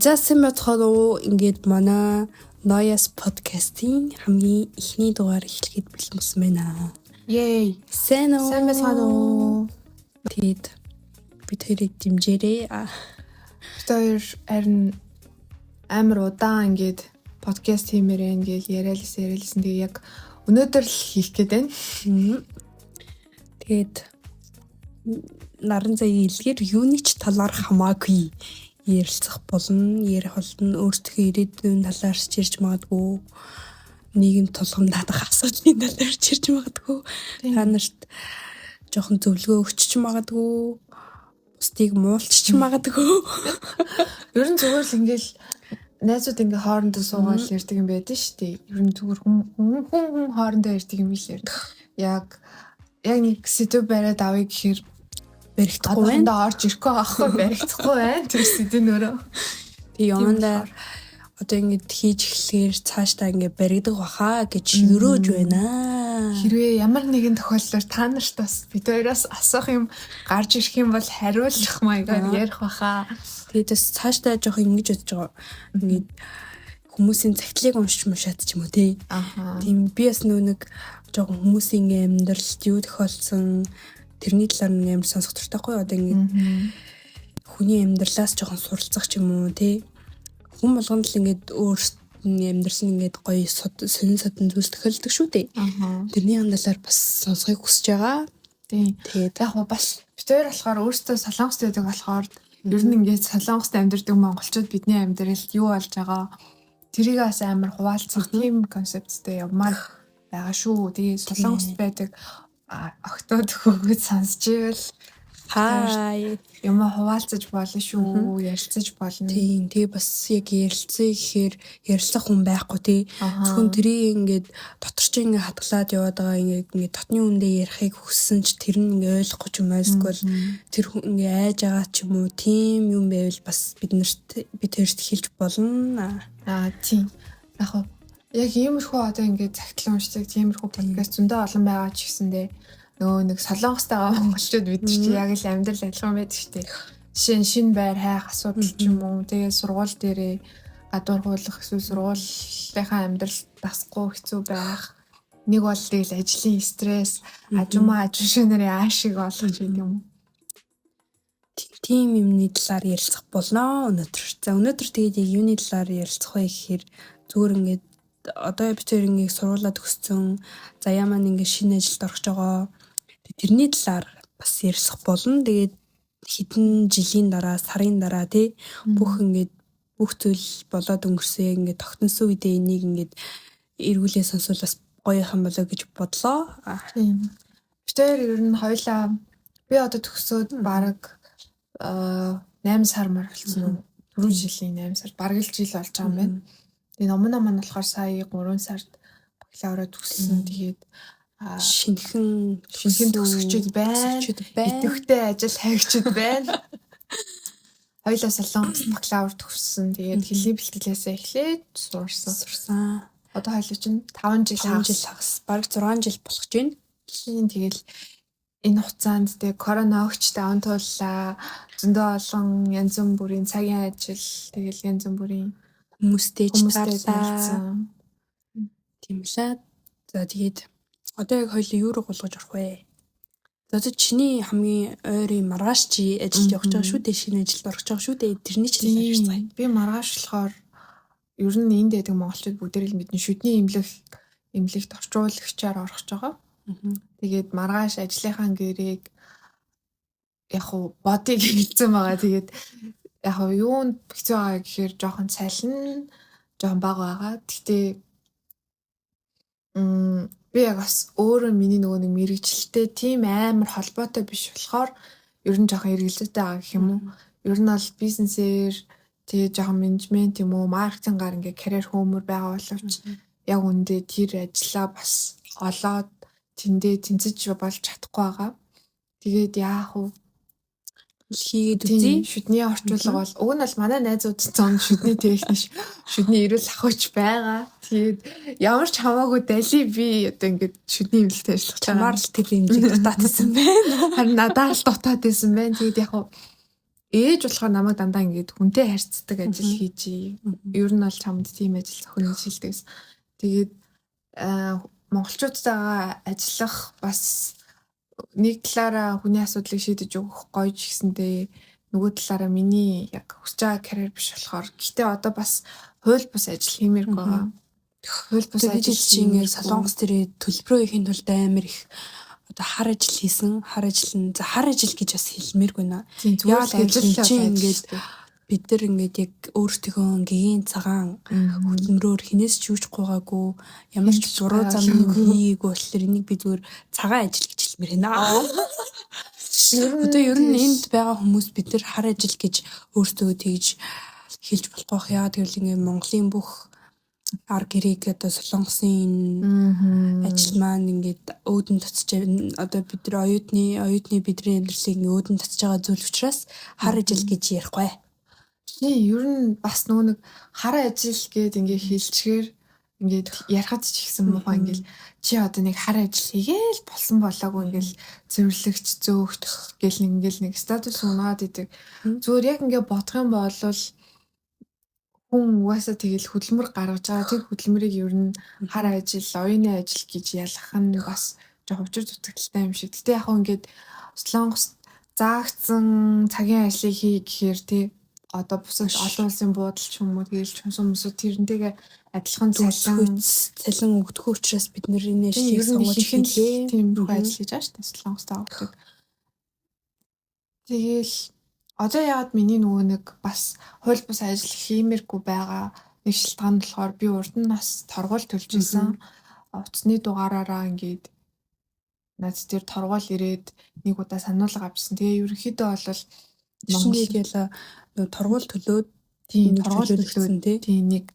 За, сайн байцгаана уу? Ингээд манай Нояс подкастын хамгийн эхний дугаар эхлэхэд бэлэн болсон байна. Yay. Сайн уу? Сайн байцгаана уу? Тэгээд бид хоёрыг дэмжээрэй. Бид хоёр харин амар удаан ингээд подкаст хиймээр байна гэж яриалсэн яриалсэн. Тэгээ яг өнөөдөр л хийх гээд байна. Тэгээд наран заяа илгээр юуны ч талаар хамаагүй ярилцах болно, ярих болно, өөрсдийнхөө ирээдүйн талаар ч ярьж магадгүй, нийгэм тулгамдах асуудлын талаар ч ярьж магадгүй, та нарт жоохон зөвлөгөө өгч ч магадгүй, бусдыг муулчих магадгүй. Ер нь зүгээр л ингээл найзууд ингээ хоорондоо суугаад ярьдаг юм байдаг шүү дээ. Ер нь зүгээр хүн хүн хүн хоорондоо ярьдаг юм л ярьдаг. Яг яг нэг сэдв бариад авъя гэхээр баригдахгүй байна. Орж ирэхгүй байхгүй, баригдахгүй байна. Тэр сэдв нөрөө. Тэг юмдаа одоо ингэж хийж эхлэхээр цаашдаа ингэ баригдах баха гэж өрөөж байна. Хэрвээ ямар нэгэн тохиолдолд та нарт бас бид хоёроос асуух юм гарч ирэх юм бол хариулах маягаар ярих баха. Тэгээд бас цаашдаа жоох ингэж бодож байгаа. Ингээд хүмүүсийн загтлыг уншиж мушаад ч юм уу, тий. Тийм, би бас нөө нэг жоохон хүмүүсийн ингээ амьдралд юу тохиолдсон, тэрний талаар нэг амар сонсох дуртай байхгүй. Одоо ингээд хүний амьдралаас жоохон суралцах ч юм уу, тий. Хүн болгонд л ингээд өөрсдийн амьдрал нь ингээд гоё сонин содон зүйлс тохиолддог шүү дээ. Тэрний талаар бас сонсохыг хүсэж байгаа. Тийм. Тэгээд яг гоо бас бид хоёр болохоор өөрсдөө Солонгост байдаг болохоор ер нь ингээд Солонгост амьдардаг монголчууд бидний амьдралд юу болж байгаа, тэрийг бас амар хуваалцах тийм концепттэй явмаар байгаа шүү. Тэгээ Солонгост байдаг октод хөгөд сонсч ивэл хай юм хуваалцаж болно шүү, ярилцаж болно. Тийм, тэгээ бас яг ярилцъя гэхээр ярилцах хүн байхгүй, тий. Зөвхөн тэрийг ингээд дотор чинь ингээд хадгалаад яваад байгаа, ингээд дотны хүндээ ярихыг хүссэн ч тэр нь ингээд ойлгохгүй ч юм уу, эсвэл тэр хүн ингээд айж байгаа ч юм уу, тийм юм байвал бас бид нарт, бид хоёрт хэлж болно. Аа, тийм. Яг хөө яг иймэрхүү одоо ингээд загтлан уншдаг тиймэрхүү подкаст зөндөө олон байгаа ч гэсэндээ нөгөө нэг Солонгостойгоо монголчууд бид нар чи яг л амьдрал адилхан байдаг шүү дээ. Жишээ нь шинэ байр хайх асуудал ч юм уу, тэгээ сургууль дээрээ гадуурхуулах эсвэл сургуулийнхаа амьдрал дасахгүй хэцүү байх. Нэг бол тэгэл ажлын стресс, ажумаа ажин нарын аашиг олох гэдэг юм уу. Тийм юмны талаар ярилцах болно өнөөдөр. За, өнөөдөр тэгээд яг юуны талаар ярилцах вэ гэхээр зүгээр ингээд одоо бид хоёр ингээд сургуулаа төгссөн. Заяа маань ингээд шинэ ажилд орох гэж байгаа. Тэрний талаар бас ярилцах болно. Тэгээд хэдэн жилийн дараа, сарын дараа, тий, бүх ингээд бүх зүйл болоод өнгөрсөн, яг ингээд тогтносон үедээ энийг ингээд эргүүлээ сонсвол бас гоё юм болоо гэж бодлоо. Тийм. Бид хоёр ер нь хоёлаа би одоо төгсөөд бараг 8 сар мар болсон уу? Түрүү жилийн 8 сар, бараг л жил болж байгаа юм байна. Тэгээ номно маань болохоор сая 3 сард бакалавра төгссөн. Тэгээд шинэхэн шинэхэн төгсөгчд байна. Идэвхтэй ажил хайгчд байна. Хоёлаа Солонгост бакалавр төгссөн. Тэгээд хэлний бэлтгэлээсээ эхлээд сурсан. Сурсан. Одоо хоёлаа чинь 5 жил 5 жил хагас. Бараг 6 жил болох гэж байна. Тийм, тэгэл энэ хугацаанд тэг корона огч даван тууллаа. Зөндөө олон янз бүрийн цагийн ажил, тэгэл янз бүрийн хүмүүстэй ч таарлаа. Тийм лээ. За, тэгээд одоо яг хоёлаа юу руу гулгаж орох вэ? За, одоо чиний хамгийн ойрын маргааш чи ажилд явах гэж байгаа шүү дээ. Шинэ ажилд орох гэж байгаа шүү дээ. Тэрний ч талаар ярьцгаая. Би маргааш болохоор ер нь энд байдаг монголчууд бүгдээр л мэднэ, шүдний эмнэлэгт орчуулагчаар орох гэж байгаа. Тэгээд маргааш ажлынхаа гэрээг яг уу бодыг хэлсэн байгаа. Тэгээд яг уу юунд хэцүү байгаа гэхээр жоохон цалин жоохон бага байгаа. Гэхдээ би яг бас өөрөө миний нөгөө нэг мэргэжилтэй тийм амар холбоотой биш болохоор ер нь жоохон эргэлзээтэй байгаа гэх юм уу. Ер нь бол бизнесээр, тэгээ жоохон менежмент юм уу, маркетингаар ингээ карьер хөөмөр байгаа боловч яг үндэ тэр ажлаа бас олоод тэндээ тэнцэж болж чадахгүй байгаа. Тэгээд яах вэ? Хийгээд үзье. Шүдний орчуулга бол уг нь бол манай найзууд зон шүдний техник, шүдний эрүүл ахуйч байгаа. Тэгээд ямар ч хамаагүй дали би одоо ингээд шүдний эмнэлэгт ажиллах чамаар л тэр имлэг дутаад байсан байна. Харин надад л дутаад байсан байна. Тэгээд яг Ээж болохоор намайг дандаа ингээд хүнтэй харьцдаг ажил хийж. Ер нь бол чамд тийм ажил зохино гэж хэлдэг гэсэн. Тэгээд монголчуудтайгаа ажиллах бас нэг талаараа хүний асуудлыг шийдэж өгөх гоё ч гэсэндээ нөгөө талаараа миний яг хүсэж байгаа карьер биш болохоор гэхдээ одоо бас хууль бус ажил хиймээргүй байгаа. Хууль бус ажил чи ингээд Солонгос дээрээ төлбөрөө хийхин тулд амар их одоо хар ажил хийсэн. Хар ажил нь за хар ажил гэж бас хэлмээргүй наа. Яг ажил чи ингээд бид нар ингээд яг өөрсдийнхөө гэгийн цагаан хөдөлмөрөөр хинээс ч юуч гуйгаагүй, ямар ч буруу зам хийгээгүй болохоор энийг би зүгээр цагаан ажил гэж хэлмээр байна. Одоо ер нь энд байгаа хүмүүс бид нар хар ажил гэж өөрсдөө тэгж хэлж болохгүй бах. Яа гэвэл ингээд Монголын бүх ар гэрээг одоо Солонгосын ажил маань ингээд өөдөн татж, одоо бид нар оюутны бидний амьдралыг ингээд өөдөн татж байгаа зүйл учраас хар ажил гэж ярихгүй. Тийм, ер нь бас нөгөө нэг хар ажил гээд ингээ хэлчихээр ингээд ярихад ч ихсэн муухай ингээл чи одоо нэг хар ажил хийгээл болсон болоогүй ингээл цэвэрлэгч зөөгч гэл ингээл нэг статус унаад идэг. Зүгээр яг ингээ бодох юм бол хүн угаасаа тэгэл хөдөлмөр гаргаж байгаа. Тэр хөдөлмөрийг ер нь хар ажил, оюуны ажил гэж ялгах нь бас жоох учир дутагдaltaй юм шиг. Гэтэ яг хөө ингээд Солонгос заагдсан цагийн ажлыг хий гэхээр тий одоо бусад олон улсын буудал ч юм уу тэгэл чунсан хүмүүсүүд тэрнтэйгээ адилхан цалин өгдөггүй учраас бид нэр энэ ажлыг сонгож хийлээ. Тийм бүх ажил хийж байгаа шүү дээ Солонгост байгаа. Тэгэл одоо яагаад миний нөгөө нэг бас хууль бус ажил хиймээргүй байгаа нэг шалтгаан нь болохоор би урд нь бас торгуул төлж исэн. Утасны дугаараараа ингээд над дээр торгуул ирээд нэг удаа сануулга авчихсан. Тэгээ ерөнхийдөө бол Монгол яла нөгөө торгуул төлөөд тийм торгуул төлөөд тийм нэг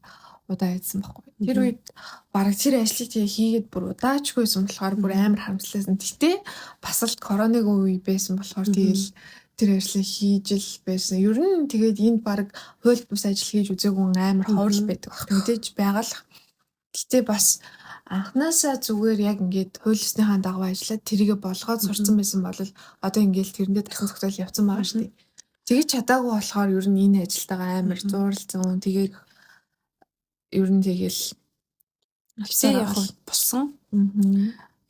удаа хийсэн байхгүй. Тэр үед бараг тэр ажлыг тэгээ хийгээд бүр удаачгүй байсан болохоор бүр амар харамслаасан. Гэтэ бас л коронавигийн үе байсан болохоор тэгэл тэр ажлыг хийж л байсан. Ер нь тэгээд энд бараг хууль бус ажил хийж үзээгүй амар ховор байдаг баг. Мэдээж байгаа л. Гэтэ бас анхнаасаа зүгээр яг ингээд хууль ёсныхаа дагуу ажиллаад тэрийгэ болгоод сурцсан байсан бол одоо ингээд тэрэндээ дасан зохицол явцсан байгаа шүү дээ. Тэгэж чадаагүй болохоор ер нь энэ ажилтайгаа амар зууралцсан. Тэгээд ер нь тэгэл яг болсон.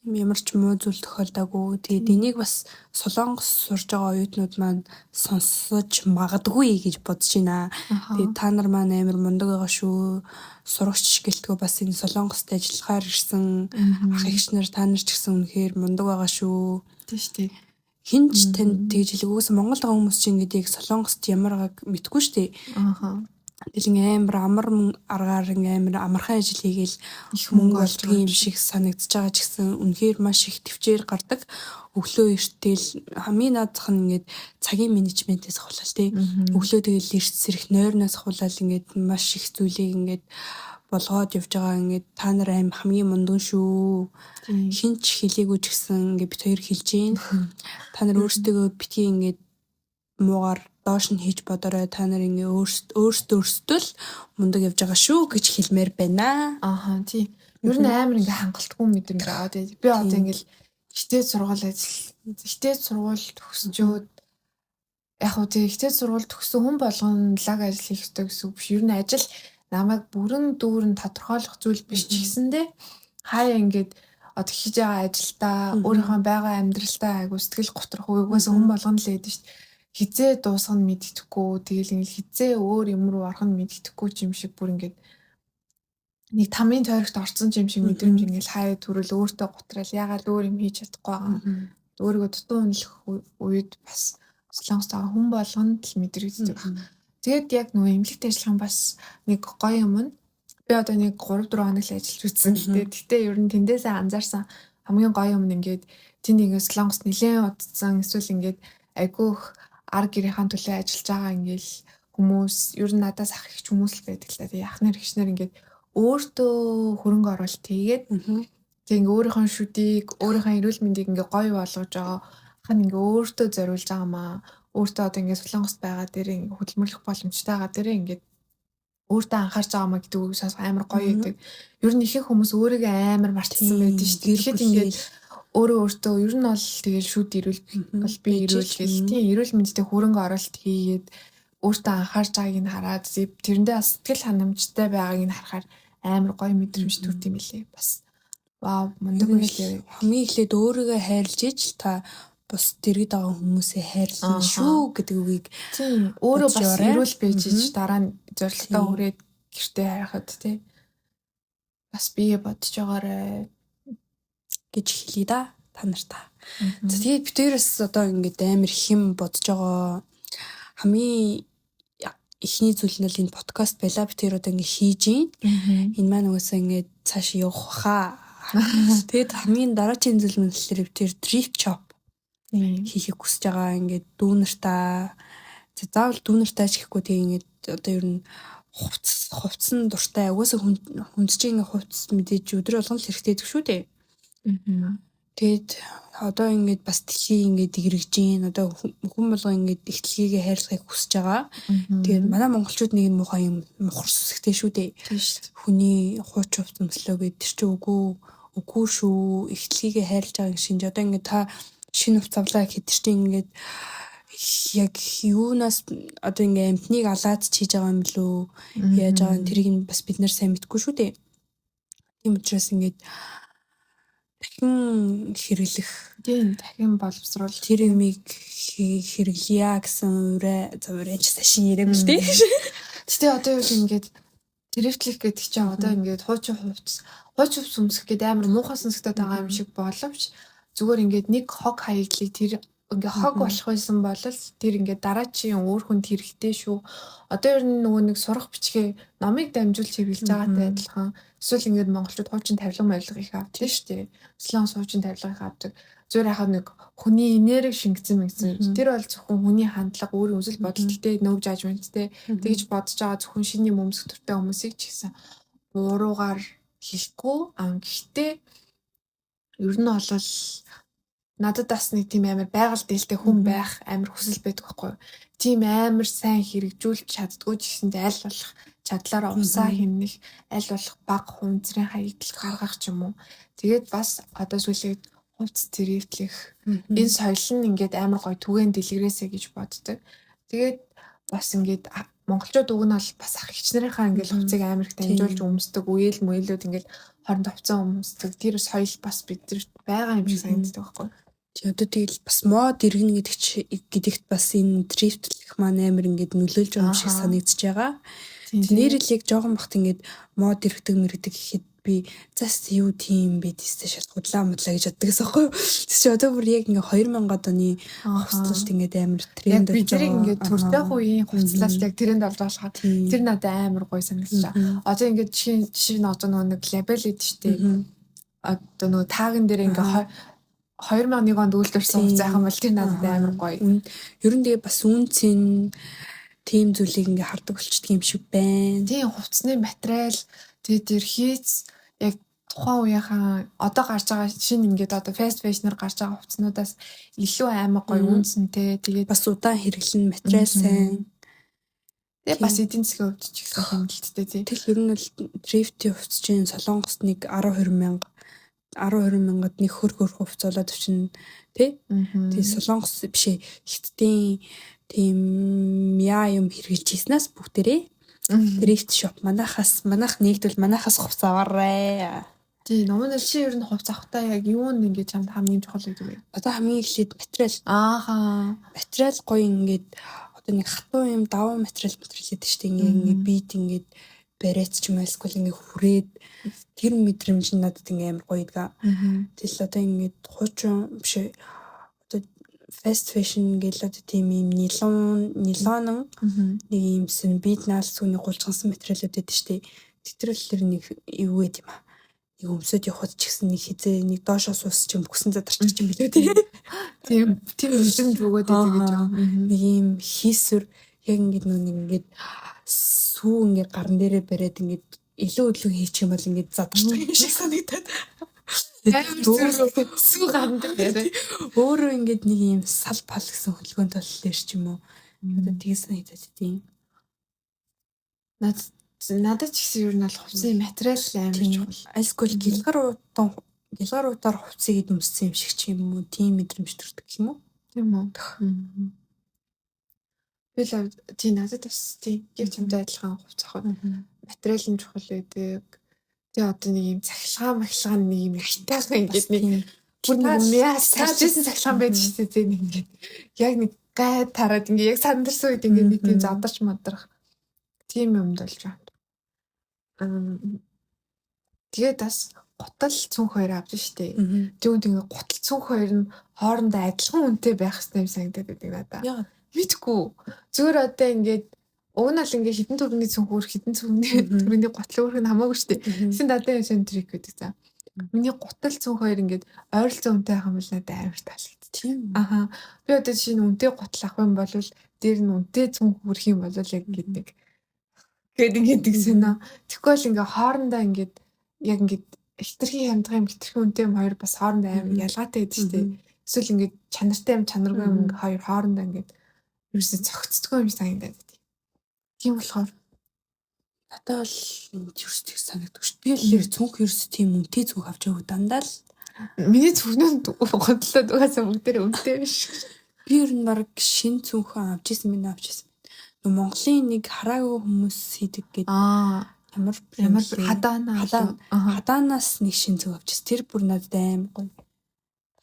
Ямар ч муу зүйл тохиолдоогүй. Тэгээд энийг бас Солонгос сурж байгаа оюутнууд маань сонсож магадгүй гэж бодож байна. Тэгээд та нар маань амар мундаг байгаа шүү. Сурагч гэлтгөө бас энэ Солонгост ажиллахаар ирсэн ах эгч нар та нар ч гэсэн үнэхээр мундаг байгаа шүү. Тийм шүү дээ. Хин ч танд тэгж хэлээгүй. Угаасаа Монголд байгаа хүмүүс чинь ингээд яг Солонгост ямар байгааг мэдэхгүй шүү дээ. Ааха. Тэгэл ингээ амар амар аргаар ингээ амар амархан ажил хийгээл их мөнгө олдог юм шиг санагдаж байгаа ч гэсэн үнэхээр маш их төвчээр гардаг. Өглөө эрт тэгэл хамгийн наадах нь ингээд цагийн менежментээс ахуулаад тий. Өглөө тэгэл эрт сэрэх нойрноос ахуулаад ингээд маш их зүйлийг ингээд болгоод явж байгаа ингээд та нар аим хамгийн мундаг шүү. Хин ч хэлээгүй ч гэсэн ингээд бит хоёр хэлж гин. Та нар өөрсдөө битгий ингээд муугар доош нь хийж бодорой. Та нар ингээ өөрсдөө л мундаг явж байгаа шүү гэж хэлмээр байна. Ааха тий. Ер нь амар ингээ хангалтгүй мэдрэмж аваад байд. Би одоо ингээл хичээл сургууль ажил хичээл сургууль төгсчөөд яг хөө тий хичээл сургууль төгссөн хүн болгоно лаг ажил хийх ёстой гэсэн үг биш. Ер нь ажил намайг бүрэн дүүрэн тодорхойлох зүйл биш ч гэсэндээ хаяа ингээд одоо хийж байгаа ажилдаа өөрийнхөө байгаа амьдралдаа айгу сэтгэл готрох угсаа хүн болгоно л байдаг шүү дээ. Хизээ дуусах нь мэддэхгүй тэгэл ингээл хизээ өөр юм руу орох нь мэддэхгүй ч юм шиг бүр ингээд нэг тамын тойрогт орсон ч юм шиг мэдрэмж ингээл хаяа төрөл өөртөө гутраал ягаад өөр юм хийж чадахгүй байгаа. Өөрийгөө дутуу үнэлэх үед бас Солонгост байгаа хүн болгонд л мэдрэгддэг баг. Тэгээд яг нөгөө эмнэлэгт ажиллах нь бас нэг гоё юм нь би одоо нэг 3 4 хоног л ажиллаж үзсэн л дээ. Гэтэ ер нь тэндээсээ анзаарсан хамгийн гоё юм нь ингээд тэнд ингээд Солонгост нэлээд удцсан эсвэл ингээд айгүйх ар гэрийнхаа төлөө ажиллаж байгаа ингээл хүмүүс ер нь надаас ах их хүмүүс л байдаг л та. Тэгээ ах нар эгч нар ингээд өөртөө хөрөнгө оруулалт хийгээд тэгээ ингээ өөрийнхөө шүдийг өөрийнхөө эрүүл мэндийг ингээ гоё болгож байгаа ах нь ингээ өөртөө зориулж байгаа маа. Өөртөө одоо ингээ Солонгост байгаа дээр ингээ хөдөлмөрлөх боломжтой байгаа дээрээ ингээд өөртөө анхаарч байгаа маа гэдэг үг сонсох амар гоё гэдэг. Ер нь ихэнх хүмүүс өөрийгөө амар мартсан байдаг шүү дээ. Тэгэхэд ингээд Өөрөө өөртөө ер нь бол тэгэл шүд эрүүл бол би эрүүл гэл тийм эрүүл мэндтэй хөрөнгө оруулалт хийгээд өөртөө анхаарч байгааг нь хараад тэрэндээ бас сэтгэл ханамжтай байгааг нь харахаар амар гоё мэдрэмж төрд юм билээ. Бас вау, мундаг байлээ. Хамгийн эхлээд өөрийгөө хайрлаж иж л та бус дэргэд байгаа хүмүүсээ хайрлана шүү гэдэг үгийг тийм өөрөө бас эрүүл байж иж дараа нь зорилготой хүрээд гэртээ харахад тий бас бие бодож байгаарэ гэж хэлье да та нартаа. За тэгээд бид хоёроос одоо ингээд амар хэм бодож байгаа хамгийн эхний зүйл нь бол энэ подкаст байла. Бид хоёр одоо ингээд хийж гин. Энэ маань угаасаа ингээд цааш явах баха. Тэгээд хамгийн дараагийн зүйл нь болохоор бид хоёр thrift shop хийхийг хүсэж байгаа. Ингээд дүү нартаа заавал дүү нартай ч гэхгүй тэг ингээд одоо ер нь хувцсан дуртай. Угаасаа хүнд чинь ингээд хувцас мэдээж өдөр болгон л хэрэгтэй гэдэг шүү дээ. Тэгээд одоо ингээд бас дэлхий ингээд эргэж гин. Одоо хүн болгон ингээд их дэлхийгээ хайрлахыг хүсэж байгаа. Тэгээд манай монголчууд нэг муухай юм мухар сүсгтэй шүү дээ. Хүний хууч хувц өмслөө гэдэг тэр чинь үгүй шүү. Их дэлхийгээ хайрлаж байгаа юм шинж. Одоо ингээд та шинэ хувц авлаа гэхэд тэр чинь ингээд яг юунаас одоо ингээ амтныг алаад чийж байгаа юм билүү яаж байгаа юм тэрийг нь бас бид нэр сайн мэдэхгүй шүү дээ. Тийм учраас ингээд дахин хэрэглэх тийм дахин боловсруул тэр юмыг хэрэглэе гэсэн урай за урай ч сашин яриаг л дээ. Гэтэ одоо юу ингээд трифтлэх гэдэг чинь одоо ингээд хуучин хувцас өмсөх гэдэг амар муухай сонсогдоод байгаа юм шиг боловч зүгээр ингээд нэг хог хаягдлыг тэр ингээ хог болох байсан бол тэр ингээ дараачийн өөр хүнд хэрэгтэй шүү. Одоо ер нь нөгөө нэг сурах бичгээ номыг дамжуулж хэрэглэж байгаатай адилхан. Эсвэл ингээд монголчууд хуучин тавилга мавилга их авдаг шүү дээ. Солонгос хуучин тавилга их авдаг. Зүгээр яхаа нэг хүний энерги шингэсэн мэгсэн. Тэр бол зөвхөн хүний хандлага, өөрийн үзэл бодол гэхдээ no judgment те. Тэгж бодож байгаа зөвхөн шинэ юм өмсөх дуртай хүмүүсийг ч гэсэн буруугаар хэлэхгүй. А гэхдээ ер нь бол надад бас нэг тийм амар байгаль дээлтэй хүн байх амар хүсэл байдаг байхгүй юу. Тийм амар сайн хэрэгжүүлж чаддгүй ч гэсэндээ аль болох чадлаараа усаа хэмнэх, аль болох бага хувцрын хаягдал гаргах ч юм уу. Тэгээд бас одоо сүүлийн хувцс трифтлэх энэ соёл нь ингээд амар гоё түгээн дэлгэрээсэ гэж боддог. Тэгээд бас ингээд монголчууд уг нь бол бас ах эгч нарынхаа ингээд хувцсыг амар их дамжуулж өмсдөг, үеэл мөөлүүд ингээд хооронд хувцас өмсдөг. Тэр соёл бас бидэрт байгаа юм шиг санагддаг байхгүй юу. Чи одоо тэгэл бас мод иргэнэ гэдэгт бас энэ трифтлэх маань амар ингээд нөлөөлж байгаа юм шиг санагдаж байгаа. Нэрэл яг жоохон бахт ингээд мод иргэдэг мэрэгдэг гэхэд би зас юу тийм бэ тийстэй шал худлаа мудлаа гэж боддог гэсэн аахгүй юу. Тэс чи одоо бүр яг ингээд 2000-ад оны хувцлалт ингээд амар тренд болж байгаа. Би ингээд төртөх үеийн хувцлалт яг тренд болж байгаа болохоор тэр надад амар гоё санагдаж байгаа. Одоо ингээд жишээ нь одоо нөгөө нэг лабел идэв штэ. Одоо нөгөө таагн дээр ингээд 2001 онд үйлдвэрлэсэн хувцас юм бол тэр надад амар гоё. Ер нь тэгээ бас үн цэн тийм зүйлийг ингээ хардаг болчдөг юм шиг байна. Тийм хувцсны материал тэгээ тэр хийц яг тухайн үеийнхаа одоо гарч байгаа шинэ ингээд одоо fast fashion-аар гарч байгаа хувцснуудаас илүү амар гоё үн цэнтэй. Тэгээд бас удаан хэрэглэн материал сайн. Тэгээ бас эдийн засгийн хувьд ч гэсэн хэмнэлттэй тий. Тэгэл ер нь бол thrift-ийн хувцс чинь Солонгост нэг 10 20 мянга 10 20 мянгад нэг хөр хөр хувцас болоод авчин тий. Тэгээ Солонгос биш ээ Хятадын тийм яа юм хэрэгжилж хийснээс бүгдээрээ thrift shop манайхаас манайх нэгдвэл манайхаас хувцас аваарэ. Тий, номын чи ер нь хувцас авахдаа яг юу нь ингээд чамд хамгийн чухал гэдэг вэ? Одоо хамгийн эхлээд материал. Ааха. Материал гоё ингээд одоо нэг хатуу юм давуу материал гэдэг чинь ингээд ингээд бит ингээд бариац ч юм уу эсвэл ингээд хүрээд тэр мэдрэмж нь надад ингээд амар гоё идэх. Тэгэл одоо ингээд хуучин биш одоо fast fashion гэл одоо тийм юм нилон нэг юм сэн бид наал сүний гулжгансан материалууд байдаг шүү дээ. Тэр л нэг юу гэдэг юм аа. Нэг өмсөд явхад ч гэсэн нэг хизээ нэг доошоо суус ч юм бүсэн задарчих юм билүү тий. Тийм тийм мэдрэмж өгөөд байдаг гэж байгаа. Нэг юм хийсвэр яг ингээд нүг ингээд сүү ингээд гарн дээрээ бариад ингээд илүү илүү хийчих юм бол ингээд задарчих юм шиг санагдаад. Амар сүү гарн дээр бариад. Өөрөө ингээд нэг юм сал пал гэсэн хөдөлгөөнт болохоор ч юм уу. Одоо тгий санагдаад тийм. Надад ч гэсэн ер нь бол хувцсны материал амар чухал. Альскул гялгар уутан Гялгар утаар хувцсыг өмссөн юм шиг ч юм уу, тийм мэдрэмж төрдөг гэх юм уу? Тийм үү. Би л тийм надад бас тийм яг чамтай адилхан хувцас авах. Материал нь чухал байдаг. Тэгээ одоо нэг юм цахилгаан махилгаан нэг юм хайтайхан ингээд нэг бүр нэг мяа саржсэн цахилгаан байдаг шүү дээ. Тийм ингээд яг нэг гай тараад ингээд яг сандарсан үед ингээд нэг тийм задарч мадрах тийм юмд болж байгаа. Тэгээд бас гутал цүнх хоёр авч штэ. Түүнд ингээ гутал цүнх хоёр нь хоорондоо адилхан үнэтэй байх хэрэгтэй юм санагдаад байдаг надаа. Мэдгүй. Зүгээр одоо ингээд уг нь л ингээ хэдэн төгрөгийн цүнх өөр хэдэн төгрөгийн гутал өөрөх нь хамаагүй штэ. Тэгсэн надад юм сонь трик байдаг за. Миний гутал цүнх хоёр ингээд ойролцоо үнэтэй байх юм бол надад амар таалагдчих. Тийм. Аха. Би одоо жишээ нь үнэтэй гутал авах юм бол дээр нь үнэтэй цүнх хүрэх юм бол яг ингээд нэг гээд ингээд тэгсэн нөө. Тэгэхгүй бол ингээ хоорондоо ингээд яг ингээд хитрхи хямдхан юм хитрхи үнэтэй юм хоёр бас хоорондоо амар ялгаатай байдаг шүү дээ. Эсвэл ингээд чанартай юм чанаргүй юм ингээ хоёр хоорондоо ингээд ерөөсөө цогцдгүй юм санагдаад байдаг. Тийм болохоор надад бол ерөөс тэг санагддаг шүү. Би л ер цүнх ерөөс тийм үнэтэй цүнх авч явах дандаа л миний цүнхнүүд готлоод угаасаа бүгдээрээ үнэтэй биш. Би ер нь баг шин цүнхэн авч исэн минь авч исэн. Нөө Монголын нэг хараагүй хүмүүс хийдэг гэдэг ямар ямар хадаана хадаанаас нэг шин цүнх авчихсан. Тэр бүр надад амар гоё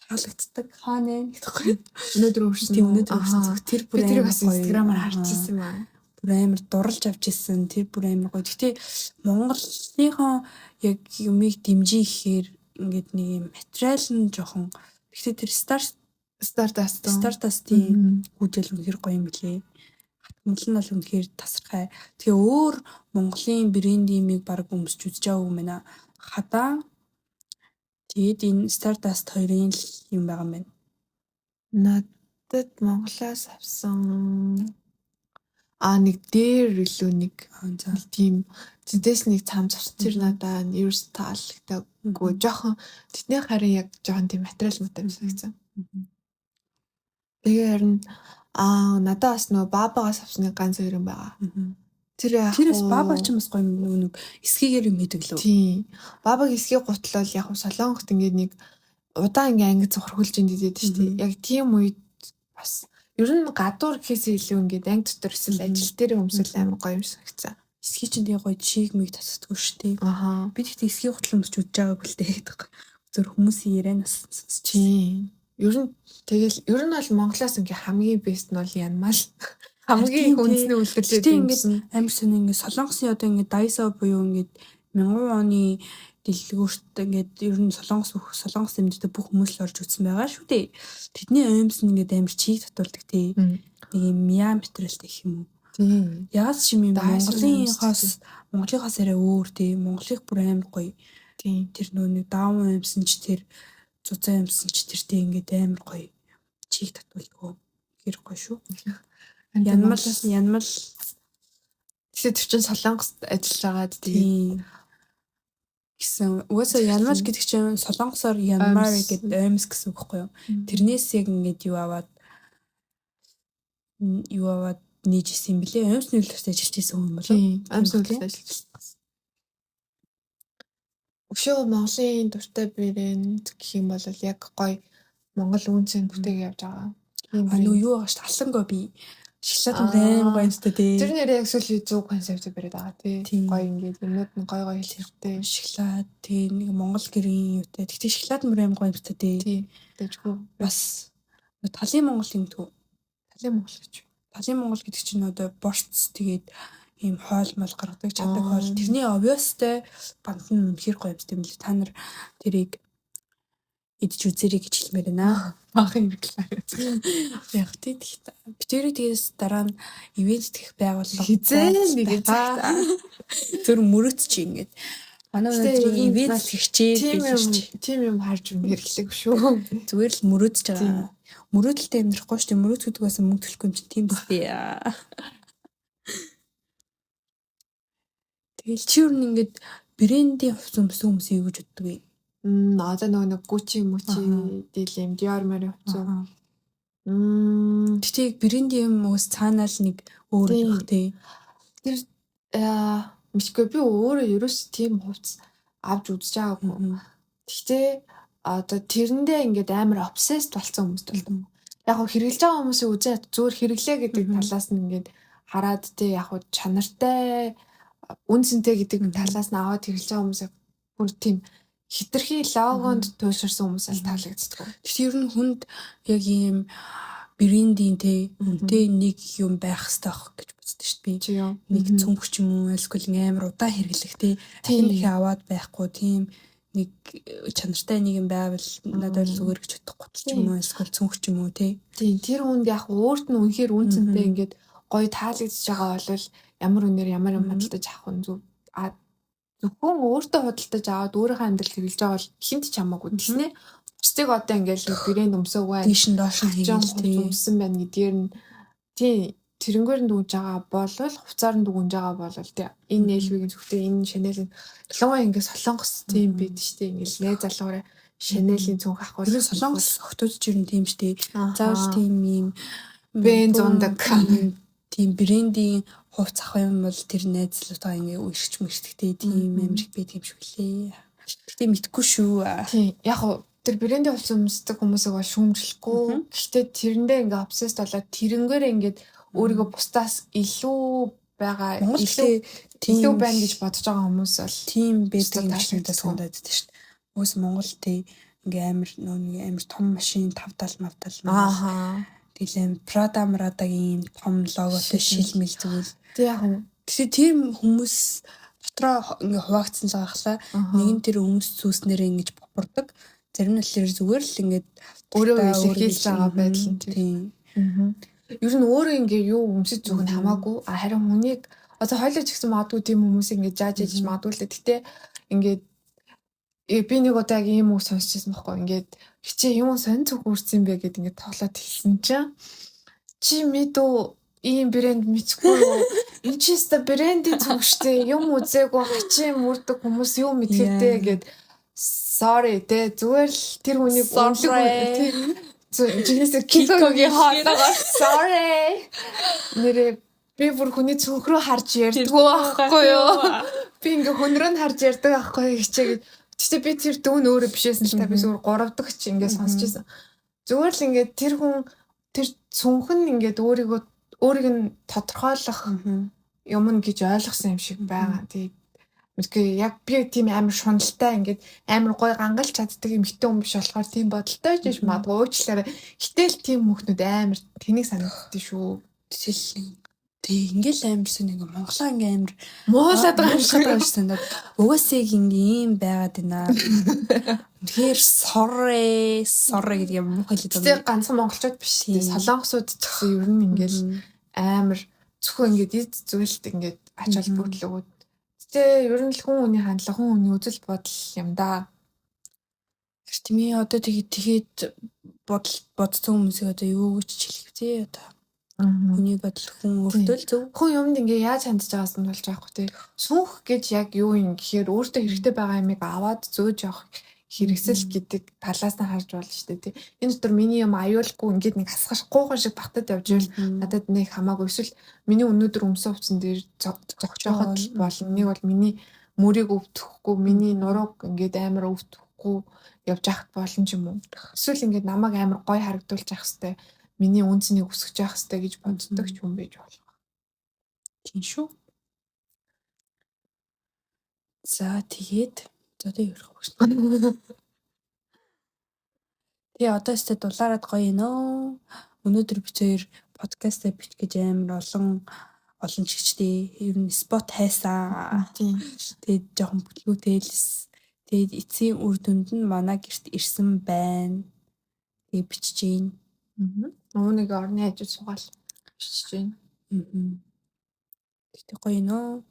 таалагддаг. Хаана гэхгүй. Өнөөдөр өрсөн. Тийм өнөөдөр өрсөн цүнх. Тэр бүр амар бас Instagram-аар харчихсан юм аа. Бүр амар дурлж авч исэн. Тэр бүр амар гоё. Гэтэ Монголынхоо яг юмыг дэмжиж ихээр ингээд нэг юм материал нь жоохон. Гэтэ тэр Stardust Stardust-ийн гүйжэл үнэхэр гоё юм билээ. Хатгамал нь бол үнэхээр тасархай. Тэгээ өөр Монголын брендийн юмыг баг өмсч үзэж байгаагүй юм байна. Хадаа тэгээд энэ Stardust хоёрын л юм байгаа юм байна. Надад Монголоос авсан нэг дээр илүү нэг тийм тэдээс нэг цам цавс тэр надаа ерөөс таалагдаагүй. Жохон тэдний харин яг жохон тийм материал муутай юм санагдсан. Тэгээ харин надаа бас нөгөө бабагаас авсны ганц хоёр юм байгаа. Тэр бас баба ч юм бас гоё нэг эсгийгээр юм хийдэг лөө. Тийм. Бабаг эсгийг гутлал яг Солонгот ингээд нэг удаан ингээ анги цохорхуулж идэдэг шүү дээ. Яг тийм үед бас ер нь гадуур гэхээс илүү ингээд анги дотор эсвэл ажил дээр өмсөл амар гоё юм санагцсан. Эсхий чинь тэгээ гоё чиг миг татдаггүй шүү дээ. Аха. Би тэгтээ эсхий гутал өмсч үзэж байгаагүй л дээ гэдэг. Зөв хүмүүсийн ярианаас сонсч. Тийм. Ер нь тэгэл ер нь бол Монголоос ингээ хамгийн бест нь бол Янмал. Хамгийн их үндэсний үйлдвэрлэлд ингээд амар сони ингээд Солонгосын одоо ингээд Daiso буюу ингээд 1000 оны дэлгүүрт ингээд ер нь Солонгос бүх Солонгос эмдтэй бүх хүмүүс л орж үзсэн байгаа шүү дээ. Тэдний оймс нь ингээд амар чиг татуулдаг тий. Нэг юм мяа материалтай гэх юм уу. Тийм. Ягаад ч юм Монголынхоос арай өөр тий. Монголынх бүр амар гоё. Тийм. Тэр нөө нэг даун оймсон ч тэр зузаан юмсан ч тэр тий ингээд амар гоё чиг татуулдаг. Тэр гоё шүү. Янмал тэгэхээр тэр чинь Солонгост ажиллаж байгаад тийм гэсэн. Угаасаа Янмал гэдэг чинь Солонгосоор Янмар гэдэг оймс гэсэн үг байхгүй юу? Тэрнээс яг ингээд юу аваад нээж исэн юм бэлээ. Оймс нөлөөс ажиллаж исэн хүн болов. Тийм. Оймс нөлөөс ажиллаж исэн. Өшөө Монголын дуртай брэнд гэх юм бол яг гоё Монгол үнцэн бүтээг явж байгаа. Нүү юу байгаа шүү дээ. Аланго би. Шоколад амар гоё юмстай тий. Тэр нэрээ яг сүүлийн зөв концепт бариад байгаа тий. Гоё ингээд юмнууд нь гоё гоё хэлхэртэй. Шоколад тий нэг Монгол гэрийн юутай. Тэгтээ шоколад мөр амар гоё юмстай тий. Тий. Дэжгүй. Бас талын Монгол юм түү. Талын Монгол гэж. Талын Монгол гэдэг чинь одоо борц тэгээд ийм хоол мол гаргадаг чаддаг хоол. Тэрний обиостой банд нь үнэхэр гоё юмстай юм лээ. Та нар тэрийг идэж үзэрэй гэж хэлмээр байна. Баахан хэрэглээ. Яг тий тэгт. Битэрийг тэгээс дараа нь ивент гэх байгууллага хизээ нэг зөр мөрөт чи ингээд. Манай өнөөдөр ивент гихчээ гэж тийм юм харж юм хэрэглээг шүү. Зүгээр л мөрөөдөж байгаа. Мөрөөдөлтэй амьдрахгүй шүү дээ. Мөрөөд гэдэг бас мөнгө төлөхгүй юм чинь тийм биз дээ. Тэгэл чи юу нэг ингээд брендийн хувцас өмсөн хүмүүс юу гэж боддог вэ? Одоо нөгөө нэг Gucci, Mucci дийл юм Dior мөрийн хувцас. Тэгтээ брендийн юм уус цаанаа л нэг өөр байх тий. Тэр мэдгүй би өөрөө ерөөс тийм хувцас авч үзэж байгаагүй. Тэгтээ Одоо тэрэндээ ингээд амар obsessed болсон хүмүүст болдог. Яг хөө хэрэглэж байгаа хүмүүсийн үзээ зүгээр хэрэглээ гэдэг талаас нь ингээд хараад те, яг хөө чанартай, үн цэнтэй гэдэг талаас нь аваад хэрэглэж байгаа хүмүүсээ бүр тийм хэтэрхий логонд туйлширсан хүмүүс л таалагддаг. Тэгэхээр ер нь хүнд яг ийм брендийн те, үнэтэй нэг юм байх хэрэгтэй байх гэж боддог шүү дээ би. Нэг цүнх ч юм уу, эсвэл амар удаан хэрэглэх те, дахин дахин аваад байхгүй тийм нэг чанартай нэг юм байвал надад зүгээр гэж бодох, гутал ч юм уу, эсвэл цүнх ч юм уу те. Тийм, тэр хүнд яг өөрт нь үнэхээр үн цэнтэй ингээд гоё таалагдж байгаа бол ямар үнээр ямар юм худалдаж авах нь зөв. А зөвхөн өөртөө худалдаж аваад өөрийнхөө амьдрал хэрэглэж байгаа бол хэнд ч хамаагүй. Тэгснэ бусдыг одоо ингээд нэг брэнд өмсөөгүй байна. Дээш нь доош нь хийгээл тийм өмссөн байна гэдгээр нь тийм тэрнгээр нь дүгнж байгаа болвол, хувцаар нь дүгнж байгаа болвол тий, энэ LV-гийн зүгтээ, энэ Chanel-ийн, ялангуяа ингээд Солонгос тийм байд штэ, ингээд найз залуугаараа Chanel-ийн цүнх авах бол Солонгос охтууд ч ер нь тийм штэ. Заавал тийм юм бенз ундаг. Тийм, брендийн хувц авах юм бол тэр найз залуутайгаа ингээ үерхч мэрхтэй тийм амар их байт юм шиг лээ. Гэтэ мэдгүй шүү. Тийм, яг уу тэр брендийн хувцас өмсдөг хүмүүсийг бол шүүмжлэхгүй. Гэхдээ тэрэндээ ингээ obsessed болоод тэрнгээр ингээд өөрийгөө бусдаас илүү байгаа, илүү илүү байна гэж бодож байгаа хүмүүс бол тийм байдаг юм шиг надад санагдаад байдаг шүү дээ. Уус Монгол тий, ингээ амар нөө нэг амар том машин тав тал мавтал. Тэгэл аим Prada Mрадагийн том логотой шил мэл зүйл. Тэг яг юм. Тэгэхээр тийм хүмүүс дотроо ингээ хуваагдсан л байгаа хлаа. Нэг нь тэр өмс зүүснээрээ ингэж попордог. Зарим нь болохоор зүгээр л ингээд өөрөө илэрхийлж байгаа байдал нь тийм. Ер нь өөрөө ингээ юу өмсөж зүг нь хамаагүй. А харин хүнийг одоо хойлоо ч гэсэн магадгүй тийм хүмүүс ингээ жааж ээж магадгүй л дээ. Гэтэ ингээд би нэг удаа яг ийм үг сонсчихсан байхгүй. Ингээд хичээ юм сонь зүг үрсэн бэ гэд ингээд тоглоод хэлсэн чинь чи мэдүү, ийм брэнд мэдхгүй юу? Энд чи өстө брендийн зүг штэ, юм үзээгүй хачин мөрдөг хүмүүс юу мэдхэртэй гэд. Sorry те, зүгээр л тэр хүнийг үнэлэг жинхэнэ Кикогийн хоолоогоор sorry. Нэрээ би бүр хүний цүнх рүү харж ярьдгүй байхгүй юу? Би ингээ хүн рүү нь харж ярьдаг байхгүй юу хичээгээд. Гэтэ би тэр дүүн өөрөө бишээсэн л та, би зүгээр 3 дахь чи ингээ сонсч байсан. Зүгээр л ингээд тэр хүн тэр цүнх нь ингээд өөрийгөө өөрийг нь тодорхойлох юм гэж ойлгосон юм шиг байгаа. Тэгээд мэдгүй, яг би тийм амар шуналтай, ингээд амар гоё гангалж чаддаг юм хитэн хүн биш болохоор тийм бодолтой ч биш магадгүй, уучлаарай. Гэтэл тийм хүүхнүүд амар тэнийг санагддээ шүү. Тэгэл тэг ингээл амар сүн ингээ Монголоо ингээ амар муулаад байгаа юм шиг байгаа шүү дээ. Угаасаа ингээ ийм байгаад байна. Үнэхээр sorry, sorry гэдэг юм муухай хэлээд байгаа. Гэтэ ганцхан монголчууд биш дээ. Солонгосууд ч гэсэн ер нь ингээл амар зөвхөн ингээд эд зүйлд ингээд ач холбогдол өгөөд. Гэтэ ер нь л хүн хүний хандлага, хүн хүний үзэл бодол юм да. Тийм ээ, одоо тэгээд бодол бодсон хүмүүсийг одоо юу гэж хэлэх вэ одоо? Хүний бодол хүн өөртөө л зөв. Хүн юмд ингээ яаж хандж байгаас нь болж байгаа хгүй тий. Сүнх гэж яг юу юм гэхээр өөртөө хэрэгтэй байгаа юмыг аваад зөөж явах хэрэгсэл гэдэг талаас нь харж болно шүү дээ тий. Энэ дотор миний юм аюулгүй ингээд нэг хасгаш гуухан шиг багтад явж ивэл надад нэг хамаагүй, эсвэл миний өнөөдөр өмсөн хувцсан дээр зогсооход л болно. Нэг бол миний мөрийг өвдөхгүй, миний нурууг ингээд амар өвдөхгүй явж байхад болно ч юм уу. Эсвэл ингээд намайг амар гоё харагдуулж явах хэвээр, миний үн цэнийг өсгөж явах хэвээр гэж боддог ч юм байж болох. Тийм шүү. За тэгээд за одоо юу ярих вэ? Тэгээ одоо өстэй дулаарад гоё нөө. Өнөөдөр бид хоёр подкастаа бич гэж амар олон олон ч гэжтэй. Ер нь spot хайсан. Тийм. Тэгээд жоохон бүтлгүүтэл. Тэгээд эцсийн үр дүнд нь манай гэрт ирсэн байна. Тэгээ бичиж гин. Үүнийг орны хажууд суугаал бичиж гин. Тэгтээ гоё нөө.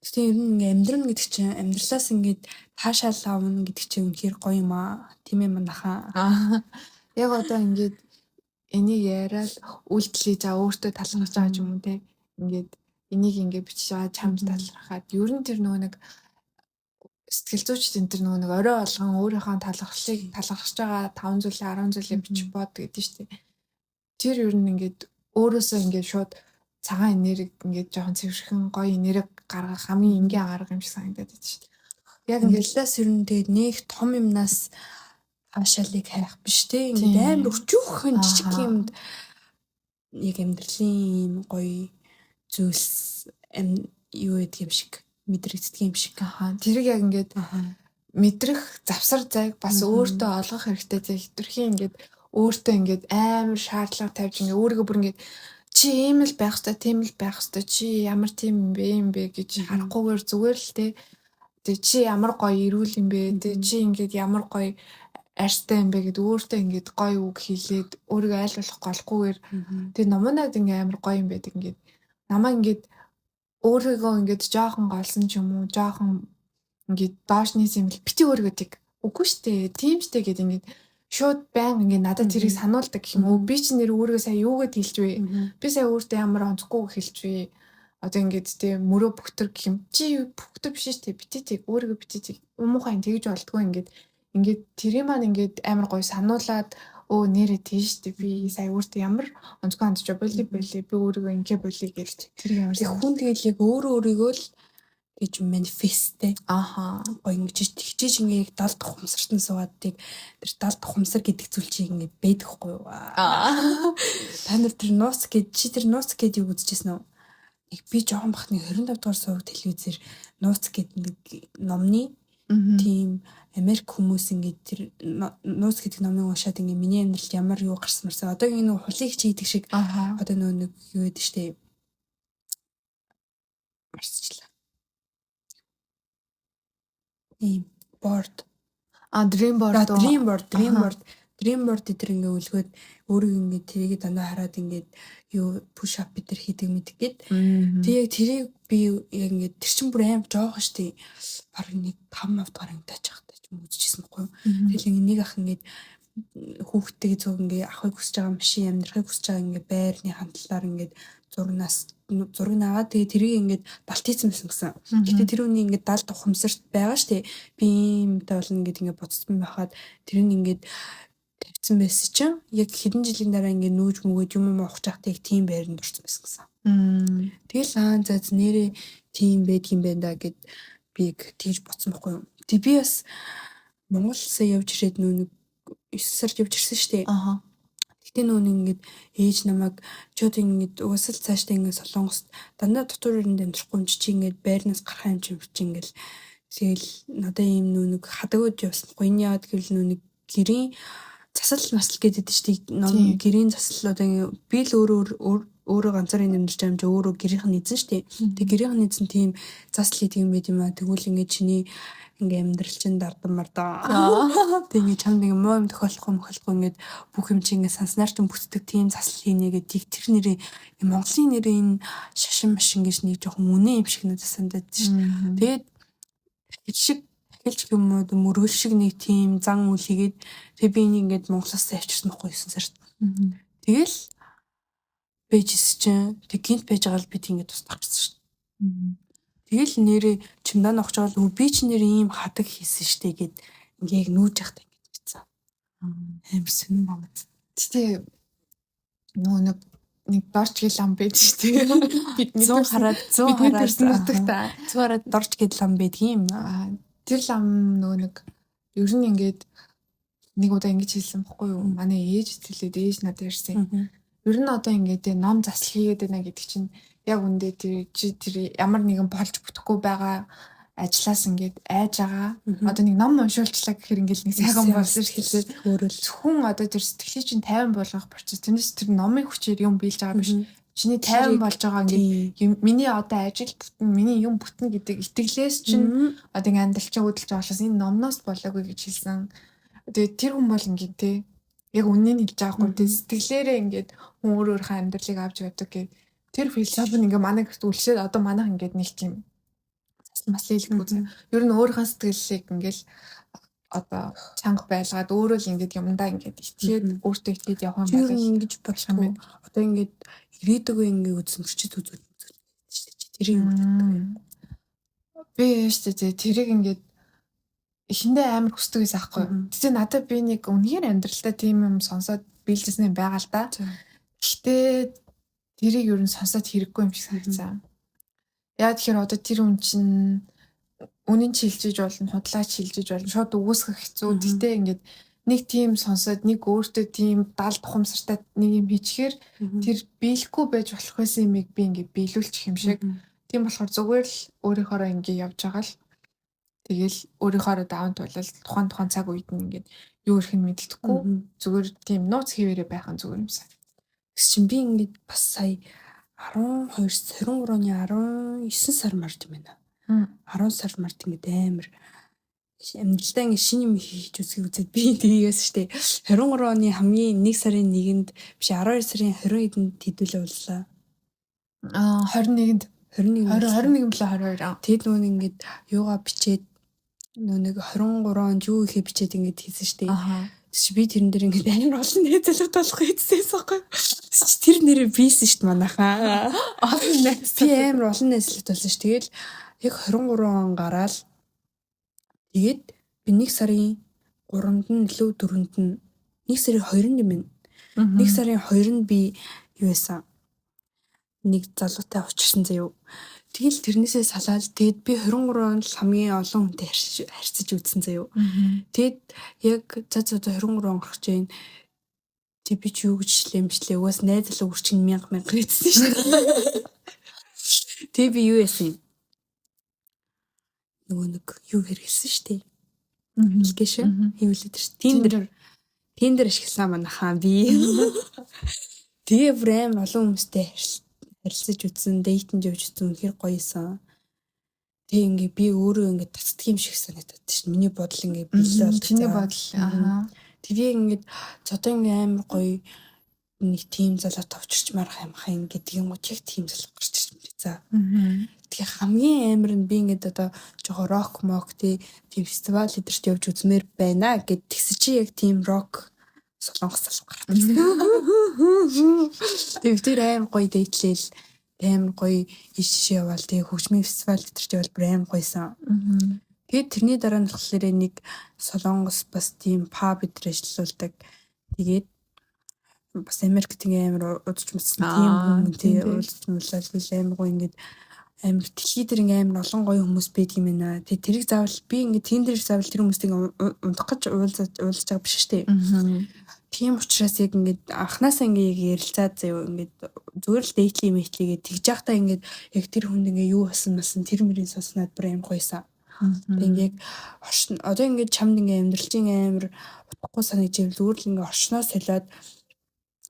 Гэтэ ер нь ингээ амьдрна гэдэг чинь, амьдралаас ингээд таашаал авна гэдэг чинь үнэхээр гоё юм аа. Тийм ээ манайхаа. Аа. Яг одоо ингээд энийг яриад үйлдэл хийж байгаа, өөртөө талархаж байгаа ч юм уу те. Ингээд энийг ингээд бичиж байгаа чамд талархаад ер нь тэр нөгөө нэг сэтгэл зүйчд энэ тэр нөгөө нэг орой болгон өөрийнхөө талархлыг талархаж байгаа 5 зүйлээ, 10 зүйлээ бичих бод гэдэг нь шүү дээ. Тэр ер нь ингээд өөрөөсөө ингээд шууд цагаан энерги, ингээд жоохон цэвэрхэн гоё энерги гаргах хамгийн энгийн арга юм шиг санагдаад байдаг шүү дээ. Яг ингээд лас ер нь тэгээд нэг том юмнаас Таашаалыг хайх биш те. Ингээд амар өчүүхэн жижиг юмд яг амьдралын ийм гоё зүйлс юу гэдэг юм шиг мэдрэгддэг юм шиг. Аха. Тэрийг яг ингээд мэдрэх завсар зайг бас өөртөө олгох хэрэгтэй. Тэг хэтэрхий ингээд өөртөө ингээд амар шаардлага тавьж ингээд өөрийгөө бүр ингээд чи ийм л байх ёстой, тийм л байх ёстой, чи ямар тийм юм бэ, юм бэ гэж харахгүйгээр зүгээр л те. Тэг чи ямар гоё эрүүл юм бэ, тэг чи ингээд ямар гоё арьстай юм бэ гэд өөртөө ингээд гоё үг хэлээд өөрийгөө айл болох голохгүйгээр тэг номонод ингээ амар гоё юм байдаг ингээд намайг ингээд өөрийгөө ингээд жоохон голсон ч юм уу, жоохон ингээд доош нийс юм л бити өөрийгөө тэг үгүй штэ, тийм штэ гэд ингээд шууд баян ингээд надад тэрийг сануулдаг гэх юм уу. Би чи нэр өөрийгөө сая юу гэд хэлж вэ? Би сая өөртөө ямар онцгүй хэлж вэ? Одоо ингээд те мөрөө бүхтэр гэх юм. Чи бүхтэр биш штэ, бити тэг өөрийгөө бити тэг муухай тэгж болдгоо ингээд ингээд тэрийг маань ингээд амар гоё сануулад өө нэрээ тийш штэ би сая өөртөө ямар онцгой хандж боли боли би өөрийгөө ингээ боли гэж тэр ямар хүн тэгэл яг өөрөө өөрийгөө л гэж манифесттэй. Аха. Гоё ингэж тэгчээж ингээ яг далд ухамсартан суугаад тийг тэр далд ухамсар гэдэг зүйл чи ингээ байдаг хгүй юу? Аа. Та нар тэр нууц гэд чи тэр нууц гэд юу үзчихсэн үү? Нэг би жоохон бахны 25 дугаар суваг телевизээр нууц гэд нэг номны тийм Америк хүмүүс ингээд тэр нууц гэдэг номыг уншаад ингээ миний амьдралд ямар юу гарсан марсан. Одоо энэ нөгөө хулыг чийдэг шиг одоо нөгөө нэг юу гэдэг штэ. Марсчлаа. Ийм board. А dream board. Dream board, dream board. Dream board дээр ингээ өлгөөд өөрийг ингээ тэрийг дандаа хараад ингээд юу push up бид нар хийдэг мэдэг гээд. Тэг яг тэрийг би яг ингээд тэр чин бүр аим жоохон штэ. Бараг нэг 5 мав дугаар ангид тааж байхдаа ч юм үзчихсэн байхгүй юу. Тэгэл ингээ нэг ах ингээд хүүхдтэйг зүг ингээ авахыг хүсэж байгаа машин амьдрахыг хүсэж байгаа ингээ байрны хандлаар ингээд зурнаас зураг наваад тэгээ тэрийг ингээд далт хийсэн байсан гэсэн. Гэтэ тэр үний ингээд далд ухамсарт байгаа штэ. Би иймтэй болно гэд ингээд бодсон байхад тэр нь ингээд тавьсан байсан чинь яг хэдэн жилийн дараа ингээд нүүж мүгээд юм юм авах чахт яг тийм байранд орсон байсан гэсэн. Тэгэл аа за нэрээ тийм байдгийм юм байна да гэд би яг тэгж бодсон байхгүй юу. Тэг би бас Монгол улсаа явж ирээд нөө нэг 9 сард явж ирсэн штэ. Аха. Гэтэ нөө нэг ингээд ээж намайг чод ингээд угсаал цаашдаа ингээд Солонгост дандаа дотор өрөнд амьдрахгүй юм чи ингээд байрнаас гарах юм чи чи ингээд тэгэл надад ийм нөө нэг хадагуд явсан байхгүй. Энэ яагаад гэвэл нөө нэг гэрийн засал масал гэдэг чинь ном гэрийн засал одоо би л өөрөө өөрөө ганцаараа амьдарч байгаа юм чи өөрөө гэрийнх нь эзэн шүү дээ. Тэг гэрийнх нь эзэн тийм засал хийдэг юм байт юм аа. Тэгвэл ингээд чиний ингээ амьдрал чинь дардан мардаа. Тэг ингээ чамд ингээ муу юм тохиолдохгүй мохиолдохгүй ингээд бүх юм чи ингээ санснаар ч бүтдэг тийм засал хийнэ гэдэг тэр нэрээ Монголын нэрээ энэ шашин машин гэж нэг жоохон үнэн юм шиг надад санагдаад шүү дээ. Тэгээд тэр шиг дахилж юм уу мөргөл шиг нэг тийм зан үйл хийгээд тэг би энийг ингээд Монголоос авчирсан байхгүй 9 сард. Тэгэл бэжсэн чинь тэг гинт байж байгаа л бид ингээд тусдах гэсэн шүү дээ. Тэгэл нэрээ чимдаа нохож байгаа л би ч нэр ийм хадаг хийсэн штэ гэд ингээ яг нүүж явахдаа ингэж бичсэн. Амар сонин байна. Гэтэ нөгөө нэг дорч гэл лам байдаг штэ. Бидний 100 хараад 100 хараад нутагта. 100 хараад дорч гэл лам байдгийн юм. Тэр лам нөгөө нэг ер нь ингээд нэг удаа ингэж хэлсэн бохгүй юу? Манай ээж хэлээд ээж надад ярьсан. Ер нь одоо ингээд ном засал хийгээд байна гэдэг чинь яг үндэ тэр чи тэр ямар нэгэн болж бүтэхгүй байгаа ажлаас ингээд айж байгаа. Одоо нэг ном уншуулчлаа гэхээр ингээд нэг сайхан болсон шүү дээ. Өөрөөл зөвхөн одоо тэр сэтгэлийг чинь тайван болгох процесс. Тэрнээс тэр номын хүчээр юм биелж байгаа биш. Чиний тайван болж байгаа ингээд миний одоо ажил бүтэн, миний юм бүтэн гэдэг итгэлээс чинь одоо ингээд амьдрал чинь хөдөлж байгаа болохоос энэ номноос болоогүй гэж хэлсэн. Тэгээд тэр хүн бол ингээд те яг үннийг хэлж байгаа хгүй те сэтгэлээрээ ингээд хүн өөр өөрийнхөө амьдралыг авч явдаг гэх тэр философи нь ингээ манай гэрт үлшээд одоо манайх ингээд нэг тийм засал масл хэлэхгүй. Ер нь өөрийнхөө сэтгэлийг ингээл одоо чанга байлгаад өөрөө л ингээд юмдаа ингээд итгээд өөртөө итгээд явах юм байна. Ингэж болох юм байна. Одоо ингээд ирээдүгөө ингээд үзмэрчид үзүүл үзүүл шүү дээ. Тэрийг юу боддог юм? Би шүү дээ тэрийг ингээд эхэндээ амар хүсдэг байсан аахгүй юу. Тэгтээ надад би нэг үнэхээр амьдралдаа тийм юм сонсоод биелжсэн юм байгаа л да. Гэхдээ тэрийг ер нь сонсоод хэрэггүй юм шиг санагдсан. Яа тэгэхээр одоо тэр хүн чинь үнэн ч хэлжиж болно, худлаа ч хэлжиж болно, шууд үгүйсгэх хэцүү. Тэгтээ ингээд Нэг тийм сонсоод, нэг өөртөө тийм далд ухамсартай нэг юм хийчихээр тэр биелэхгүй байж болох байсан юмыг би ингээ биелүүлчих юм шиг. Тийм болохоор зүгээр л өөрийнхоороо ингээ явж байгаа л, тэгэл өөрийнхоороо даван туулал тухайн тухайн цаг үед нь ингээд юу ирэх нь мэддэхгүй, зүгээр тийм нууц хэвээрээ байх нь зүгээр юм сан. Тэгс чинь би ингээд бас сая 12, 23 оны 19 сар март юм байна. 10 сар март ингээд амар амьдралдаа ингээд шинэ юм хийж үзхийг үзээд би тэгээс штэ 23 оны хамгийн 1 сарын 1-нд биш, 12 сарын 20-нд хэдүүлээ уулзлаа. Аа, 21-нд. 21. 20, 21 блэ, 22. Тэгэд нөгөө ингээд юугаа бичээд, нөгөө нэг 23 онд юу ихэ бичээд ингээд хийсэн штэ. Тэгс чи би тэрэн дээр ингээд амар олон найз залуу болох хийдсээс байхгүй. Тэгс чи тэр нэрээ биелсэн штэ манайхаа. Олон найз. Би амар олон найз залуу болсон ш. Тэгэл яг 23 он гараал, тэгээд би 1 сарын 3-нд нь илүү 4-нд нь, 1 сарын 2-нд юм байна. 1 сарын 2-нд би юу байсан? Нэг залуутай уулзсан заяо. Тэгэл тэрнээсээ салаад, тэгээд би 23 онд л хамгийн олон хүнтэй харьцаж үзсэн заяо. Тэгээд яг за за одоо 23 он гарч байна. Тэг би ч юу гэж шлээ мшлээ. Угаас найз залуу хүрчин мянга мянга гэсэн шүү дээ. Тэгээ би юу яасан юм? Нөгөө нэг юу хэрэгэлсэн шүү дээ. Application хийвлээд шүү. Tinder. Tinder ашигласан манайхаа би. Тэгээ бүр амар олон хүмүүстэй харилцаж үзсэн, date энд явж үзсэн, үнэхээр гоёсэн. Тэгээ ингээ би өөрөө ингээ татдаг юм шиг санагдаад шин. Миний бодол ингээ биелээ болдог. Чиний бодол. Аа. Тэгээ ингээд одоо ингээ амар гоё нэг тийм залуу товчирчмаар хаймах юм гэдэг юм уу, яг тийм залуу гарч ирж мэрэ. За. Тэгээ хамгийн амар нь би ингээд одоо жоохон рок мок тий тийм фестивал эдэрт явж үзмээр байна гэд тэгсэн чи яг тийм рок солонгос залуу гарч ирсэн. Тэгээ тэр амар гоё date лээл, амар гоё иш жишээ яваал, тэгээ хөгжмийн фестивал эдэрт явбал бүр амар гоёсан. Тэгээд тэрний дараа нь болохоор нэг солонгос бас тийм pub эдэр ажиллаулдаг. Тэгээд бас Америкт ингээ амар удаж мөцсөн тийм хүн тий уулзч муулаад амар гоё, ингээд амар дэлхий дээр ингээ амар олон гоё хүмүүс байдаг юм байна. Тэгээ тэрийг заавал би ингээ Tinder заавал тэр хүмүүстэй ингээ унтах гэж уулзаж уулзаж байгаа биш шүү дээ. Тийм учраас яг ингээд анханасаа ингээ яг ярилцаад заяа, ингээд зүгээр л date ли мэтлигээ тэгж явахдаа ингээд яг тэр хүнд ингээ юу болсон масан тэр мөрийн сонсноод бүр амар гоёсан. Тэг ингээ яг оршин одоо ингээд чамд ингээ амьдрал чинь амар утгагүй санагдаж зүгээр л ингээ оршноо солиод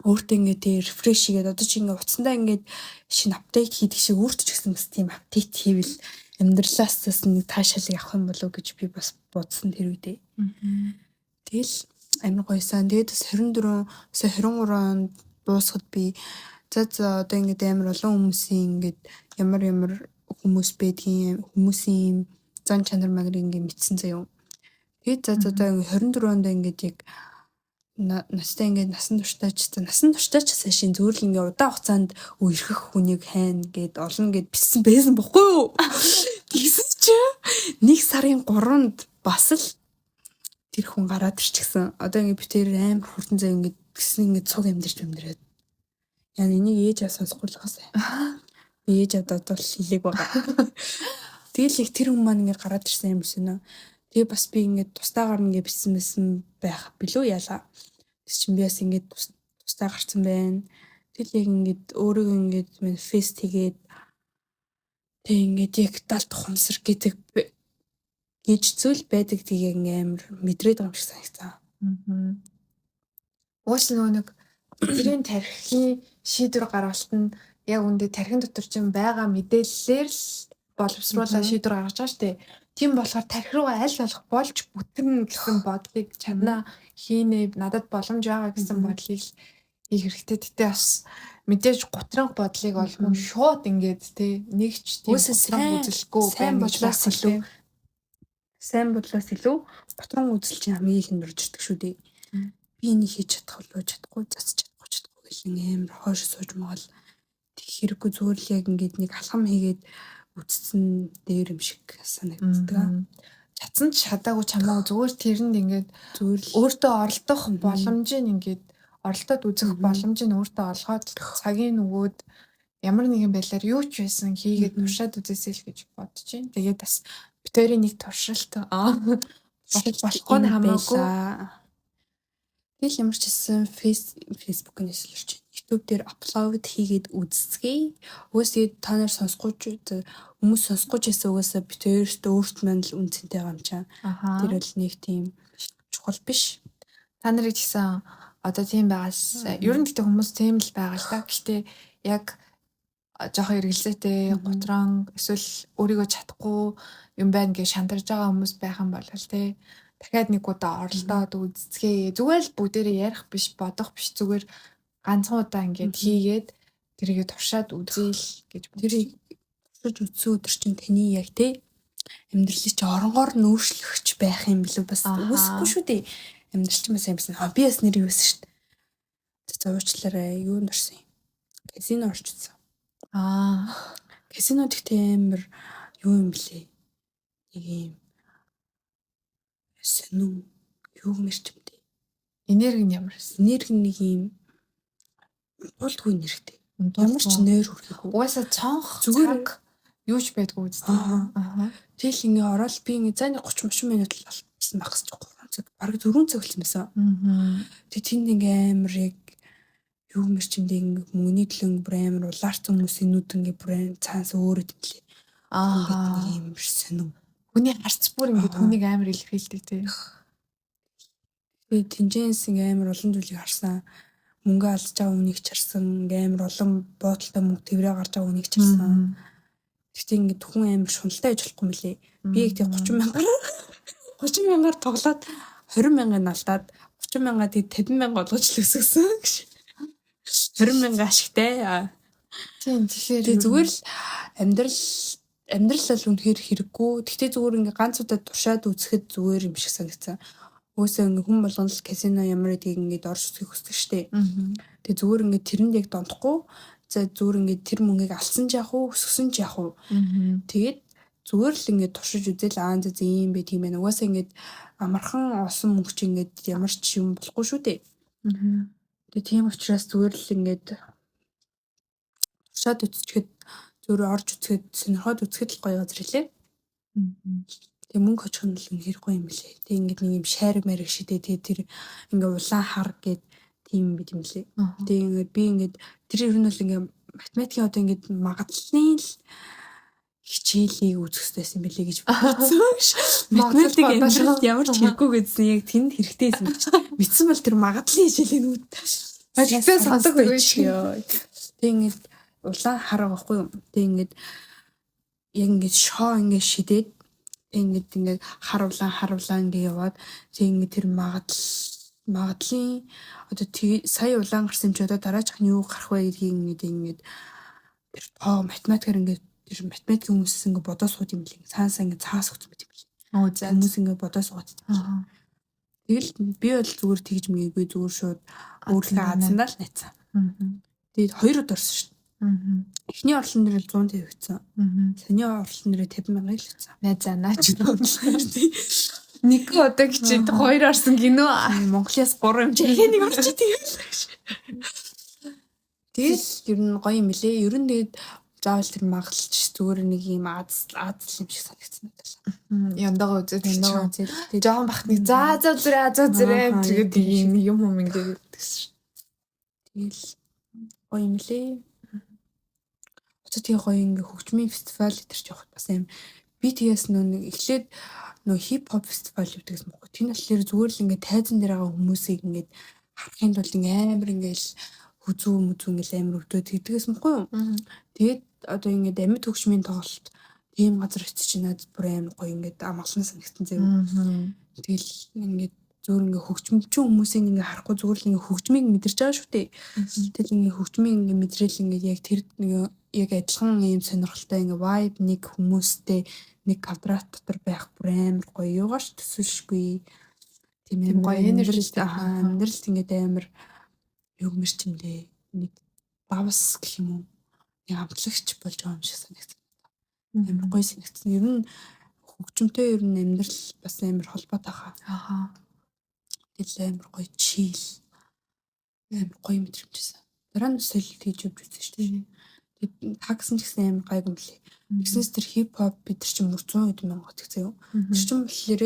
өөртөө ингээ тий refresh хийгээд, одоо чи ингээ утсандаа ингээд шинэ update хийдэг шиг өөртөө ч гэсэн бас тийм update хийвэл амьдралаас бас нэг таашаалыг авах юм болов уу гэж би бас бодсон тэр үедээ. Тэгэл амар гоёсан. Тэгээд бас 24 сая 23 онд дуусахад би за за одоо ингээд амар олон хүмүүсийн ингээд ямар ямар хүмүүс байдгийн, хүмүүсийн юм зан чанар манарыг ингээд мэдсэн заяо. Тэгээд за за одоо 24 онд ингээд яг настай ингээд насан туршдаа ч, насан туршдаа ч цаашийн зүгээр л ингээд удаан хугацаанд үерхэх хүнийг хайна гэд олно гэд бичсэн байсан бохгүй юу? Тэгсэн чи 1 сарын 3-нд бас л тэр хүн гараад ирчихсэн. Одоо ингээд би тэр амар хурдан зав ингээд гисэн ингээд цуг амьдарч амьдараад. Яа, энийг ээж аа сонсохгүй л байгаасай. Би ээж аваад одоо л хэлээг байгаа. Тэгэл их тэр хүн маань ингээд гараад ирсэн юм шиг нөө. Тэгээ бас би ингээд тусдаа гарна гэж бичсэн байсан байх билүү яалаа. Тэс чинь би бас ингээд тусдаа гарсан байна. Тэгэл яг ингээд өөрийгөө ингээд manifest хийгээд, тэг ингээд яг далд ухамсар гэдэг гэж зүйл байдаг, тэгээ ингээ амар мэдрээд байгаа юм шиг санагцсан. Аа. Уус нөгөө нэг тэрийн тархины шийдвэр гаргалт нь яг үндэ тархин дотор чинь байгаа мэдээллээр л боловсруулаад шийдвэр гаргаж байгаа шүү дээ. Тийм болохоор тархи руугаа аль болох болж бүтэрнэ гэсэн бодлыг чадна, хийнэ, надад боломж байгаа гэсэн бодлыг хийх хэрэгтэй. Гэтэ бас мэдээж гутранх бодлыг бол мөн шууд ингээд те нэгч тийм сайн үзэлгүй сайн бодлоос илүү, сайн бодлоос илүү гутран үзэл чинь хамгийн ихэнд орж ирдэг шүү дээ. Би энийг хийж чадах болов, чадахгүй, зац чадахгүй, чадахгүй гэл амар хойш сууж магаал тэг хэрэггүй, зүгээр л яг ингээд нэг алхам хийгээд үтцэн дээр юм шиг санагддаг. Чадсан ч чадаагүй чамаа зүгээр тэрэнд ингээд зүгээр л өөртөө оролдох боломжийг, ингээд оролдоод үзэх боломжийг өөртөө олгоод, цагийн нөгөөд ямар нэгэн байдлаар юу ч байсан хийгээд туршаад үзээсэй л гэж бодож байна. Тэгээд бас бид хоёрын нэг туршилт аа болохгүй нь хамаагүй. Тэгэл ямар ч хэлсэн Facebook-ын нэслэрч YouTube дээр upload хийгээд үзцгээе. Угаасаа та нар сонсохгүй хүмүүс сонсохгүй ч гэсэн угаасаа бид өөртөө өөрт маань л үн цэнтэй байгаа юм чаа. Тэр бол нэг тийм чухал биш. Та нарыг ч гэсэн одоо тийм байгаас ер нь гэхдээ хүмүүс тийм л байгаа л та. Гэхдээ яг жоохон эргэлзээтэй, гутран эсвэл өөрийгөө чадахгүй юм байна гэж шантарж байгаа хүмүүс байх юм бол тий дахиад нэг удаа оролдоод үзцгээе. Зүгээр л бүгдээрээ ярих биш, бодох биш. Зүгээр ганцхан удаа ингээд хийгээд тэрийгэ туршаад үзье л гэж тэрийг туршиж үзсэн өдөр чинь таны яг тий амьдралыг чи оронгоор нь өөрчлөгч байх юм билүү бас үгүйсэхгүй шүү дээ. Амьдрал чинь бас юм байсан. Би бас нэр юу байсан шүү дээ. За уучлаарай. Юунд орсон юм? Казино орчихсон. Казино гэхдээ амар юу юм блэ? Нэг юм сонин юу гэмээр ч юм дээ. Энерги нь ямар вэ? Энерги нэг юм тулдгүй энергитэй. Ямар ч нойр хүрхээгүй. Угаасаа цонх зүгээр юу ч байдгүй үстэй. Аа. Тэгэл ингээ ороод би ингээ за нэг 30 30 минут л болсон байх гэж 3 цаг бараг 4 цаг болсон байсан. Тэг тэнд ингээ амар яг юу гэмээр ч юм дээ ингээ мөнгөний төлөө бүр амар улаарсан хүмүүсийн нүд ингээ бүр цаанаас өөрөө тэмлээ. Аа. Нэг юм сонин. Хүний харц бүр ингээд хүнийг амар илэрхийлдэг тий. Тэгээ тэнцэнс ингээ амар олон зүйлийг харсан. Мөнгө алдж байгаа хүнийг ч харсан. Ингээ амар олон боодолтой мөнгө тэврээ гарч байгаа хүнийг ч харсан. Гэхдээ ингээд хүн амар шуналтай байж болохгүй мөлий. Би яг тэг 30 мянгаар 30 мянгаар тоглоод 20 мянга алдаад 30 мянга тэг 50 мянга болгож л өсгсөн гэж. 20 мянга ашигтай. Тийм тэгэхээр тэг зүгээр л амьдрал бол үнэхээр хэрэггүй. Тэгтээ зүгээр ингээ ганц удаа туршаад үзэхэд зүгээр юм шиг санагдсан. Өөсөө ингээ хүн болгон л казино ямар гэдгийг ингээд орж үзэхийг хүсдэг штээ. Тэгээ зүгээр ингээ тэрэнд яг донтохгүй. За зүгээр ингээ тэр мөнгийг алдсан ч яах вэ, өсгсөн ч яах вэ. Тэгээд зүгээр л ингээд туршиж үзэл аа зэ ийм бэ тийм ээ. Угаасаа ингээд амархан олсон мөнгө чи ингээд ямар ч юм болохгүй шүү дээ. Тэгээ тийм учраас зүгээр л ингээд туршаад үзчихэд зүгээр орж үзэхэд сонирхоод үзэхэд л гоё газар хэлээ. Тэгээ мөнгө очих нь л үнэхээр гоё юм лээ. Тэгээ ингээд нэг юм шайраг мариг шидэ тэгээ тэр ингээ улаан хар гээд тийм юм бит юм лээ. Тэгээ ингээд би ингээд тэр ер нь бол ингээ математикийн одоо ингээд магадлалын л хичээлийг үзэх хэрэгтэй юм билээ гэж бодсон гэж. Математик амьдралд ямар ч хэрэггүй гэдсэн яг тэнд хэрэгтэй байсан гэж. Мэдсэн бол тэр магадлалын хичээлийг нүд. Тэгсэн сонсдог байж ёо. Тэгээ ингээд улаан хар байгаа байхгүй юу? Тэгээ ингээд яг ингээд шоо ингээд шидээд тэг ингээд ингээд хар улаан хар улаан ингээд яваад тэг ингээд тэр магадлалын одоо сая улаан гарсан юм чи одоо дараачих нь юу гарах вэ гэдгийг ингээд ингээд тэр тоо математикаар ингээд тэр математикийн хүмүүсээс ингээд бодоо сууд юм лээ. Цаанасаа ингээд цаас өгсөн байт юм лээ. Оо за хүмүүс ингээд бодоо суугаад. Тэгэл би бол зүгээр тэгж мгээгүй зүгээр шууд өөрийнхөө азандаа л найцсан. Тэгээд хоёр удаа орсон шүү дээ. Эхний орлон дээр л 150 өгсөн. Саний орлон дээр 50 мянга л өгсөн. Найзаа наач нэг удаа хичээд хоёр орсон гинөө. Монголиас 3 юм чи нэг орч идэв юм л гэж. Тэгэл ер нь гоё юм лээ. Ер нь тэгээд заавал тэр магалч зүгээр нэг юм аз юм шиг санагдсан надад. Яндага үзээд Яндага үзээд. Жохон бахт нэг за за зүрээ за зүрээ тэгээд юм юм юм ингээд гэсэн. Тэгэл гоё юм лээ. Одоо тэгээ гоё ингээ хөгжмийн фестивал гэтэр ч явахад бас юм. Би тэгээс нөө нэг эхлээд нөө хип хоп фестивал явдаг гэсэн бохоо. Тэр нь болохоор зүгээр л ингээ тайзан дээр байгаа хүмүүсийг ингээд харахын тулд ингээ амар ингээл хүзүү мүзүү ингээл амар өвдөө тэгдэгээс мөхгүй юу. Тэгээд одоо ингээд амьд хөгжмийн тоглолт тийм газар очиж чи надад бүр амар гоё ингээд амгалан санагдсан заяа. Тэгэл ингээд зүгээр ингээ хөгжмөнчин хүмүүсийг ингээ харахгүй зүгээр л ингээ хөгжмийг мэдэрч байгаа шүү дээ. Тэгэл ингээ хөгжмийг ингээ мэдрээл ингээ яг тэр нэг яг адилхан ийм сонирхолтой ингээ vibe нэг хүмүүстэй нэг квадрат дотор байх бүр амар гоё юугаач төсөөлшгүй. Тийм гоё энержитэй амьдралд ингээд амар юу гэмэр чимдээ нэг давс гэх юм уу. Нэг амтлагч болж байгаа юм шиг санагдсан. Амар гоё санагдсан. Ер нь хөгжмөнтэй ер нь амьдрал бас амар холбоотой хаа. Аха. Тэгэл амар гоё чийл. Амар гоё мэдрэмжсэн. Дараа нь бас солил хийж явж үзсэн шүү дээ. Тагсан ч гэсэн амар гайгүй юм лээ. Тэгснээс тэр хип хоп бид нар чинь мөр 100 хэдэн мянга тэгсэн юу. Тэр чинь болохоор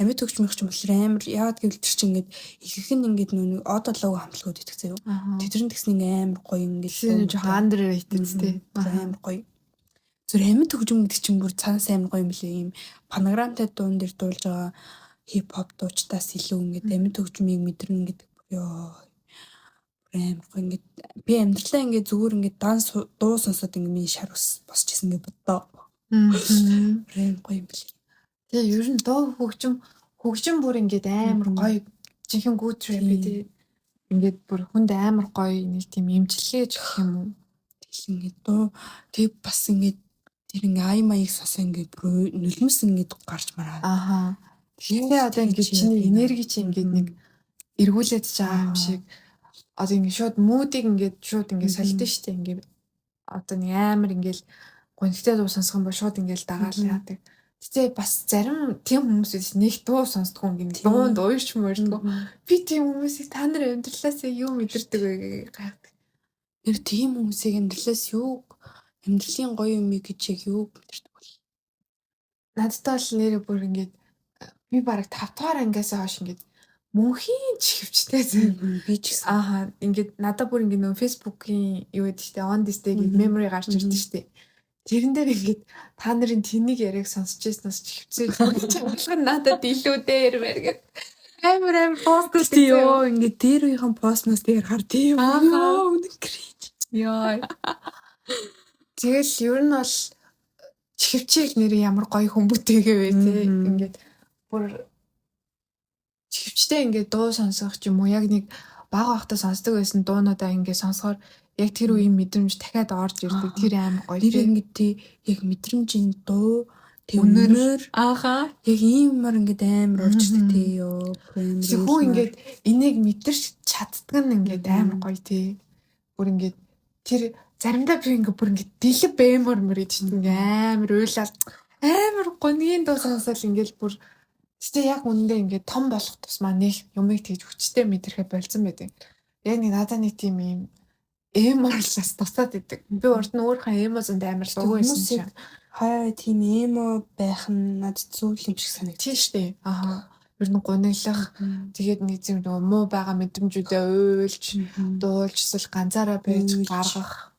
амьд хөгжмөх чинь болохоор амар, яагаад гэвэл тэр чинь ингээд ихэнх нь ингээд нөө од олоогүй хамтлагууд итгэсэн юу. Тэдэр нь тэгсэн ингээ амар гоё ингээд тэр жоохон underrated тий. Амар гоё. Зүр амьд хөгжим гэдэг чинь бүр цаанаас амар гоё юм лээ. Ийм фонограмтай дуун дээр дуулж байгаа хип хоп дуучдаас илүү ингээд амьд хөгжмийг мэдэрнэ гэдэг ёо амар гоё. Ингээд би амьдралаа ингээд зүгээр ингээд данс дуу сонсоод ингээд миний шар ус босч исэн ингээд боддоо. Амар гоё юм билээ. Тэгээ ер нь дуу хөгжим бүр ингээд амар гоё жинхэнэ good therapy тий. Ингээд бүр хүнд амар гоё нэг тийм эмчилгээ ч гэх юм уу. Тэгэл ингээд дуу тэг бас ингээд тэр ингээд ай маяг сонсоо ингээд бүр нулимс ингээд гарч мараа. Аха. Тэгэхээр одоо ингээд чиний энерги чи ингээд нэг эргүүлээд ч байгаа юм шиг. Одоо ингээд шууд mood ыг ингээд шууд ингээд солидог шүү дээ. Ингээд одоо нэг амар ингээд гунигтай дуу сонсох юм бол шууд ингээд дагаал яадаг. Гэтэ бас зарим тийм хүмүүс байсан, нэг дуу сонсдгоо, ингээд дуунд уурч муурдгоо. Би тийм хүмүүсийг та нар амьдралаасаа юу мэдэрдэг вэ гэж гайхдаг. Тэр тийм хүмүүсийг амьдралаас юу, амьдралын гоё юм гэж яг юу мэдэрдэг бол? Надад бол нэрээ бүр ингээд би бараг 5 дугаар ангиасаа хойш ингээд мөнхийн чихвчтэй зэ. Би ч гэсэн. Ааха, ингээд надад бүр ингээд нөгөө Facebook-ийн юу гэдэг чтэй, on this day гэдэг memory гарч ирдэг штэ. Тэрэн дээр ингээд та нарын тэнийг яриаг сонсч ирснээс чихвчээ чамлах нь надад илүү дээр мэр гэд амар амар пост тий ёо, ингээд дээр үеийнхэн постноос дээр хар тий ёо, үнэн cringe. Ёо. Тэгэл ер нь бол чихвчээл нэр ямар гоё хүн бүтээгээ вэ тий. Ингээд бүр чихвчтэй ингээд дуу сонсох ч юм уу, яг нэг бага байхдаа сонсдог байсан дуунуудаа ингээд сонсохоор яг тэр үеийн мэдрэмж дахиад орж ирдэг. Тэр амар гоё. Тэр ингээд тий яг мэдрэмжийн дуу тэг өнөр ааха яг иймэр ингээд амар орж ирдэг тий ёо. Хүн ингээд энийг мэдэрч чаддаг нь ингээд амар гоё тий. Бүр ингээд тэр заримдаа би ингээд бүр ингээд дэлэв бэмөр мөр гэж ингээд амар уйлал амар гонгийн дуу сонсоод ингээд бүр. Гэтэ яг үнэндээ ингээд том болох тусмаа нэг юмыг тэгж хүчтэй мэдрэхэ болцсон байдаг. Яг нэг надад нэг тийм юм emo орлоос тусаад идэг. Би урд нь өөрийнхөө emo зөнд амар дуугүй байсан чинь. Хай, тийм emo байх нь надад зүйл юм шиг санагдчих. Тийм шүү дээ. Аха. Ер нь гуниглах, тэгээд нэг тийм нөгөө муу байгаа мэдрэмжүүдээ уйлж, дуулж, эсвэл ганцаараа байж гаргах.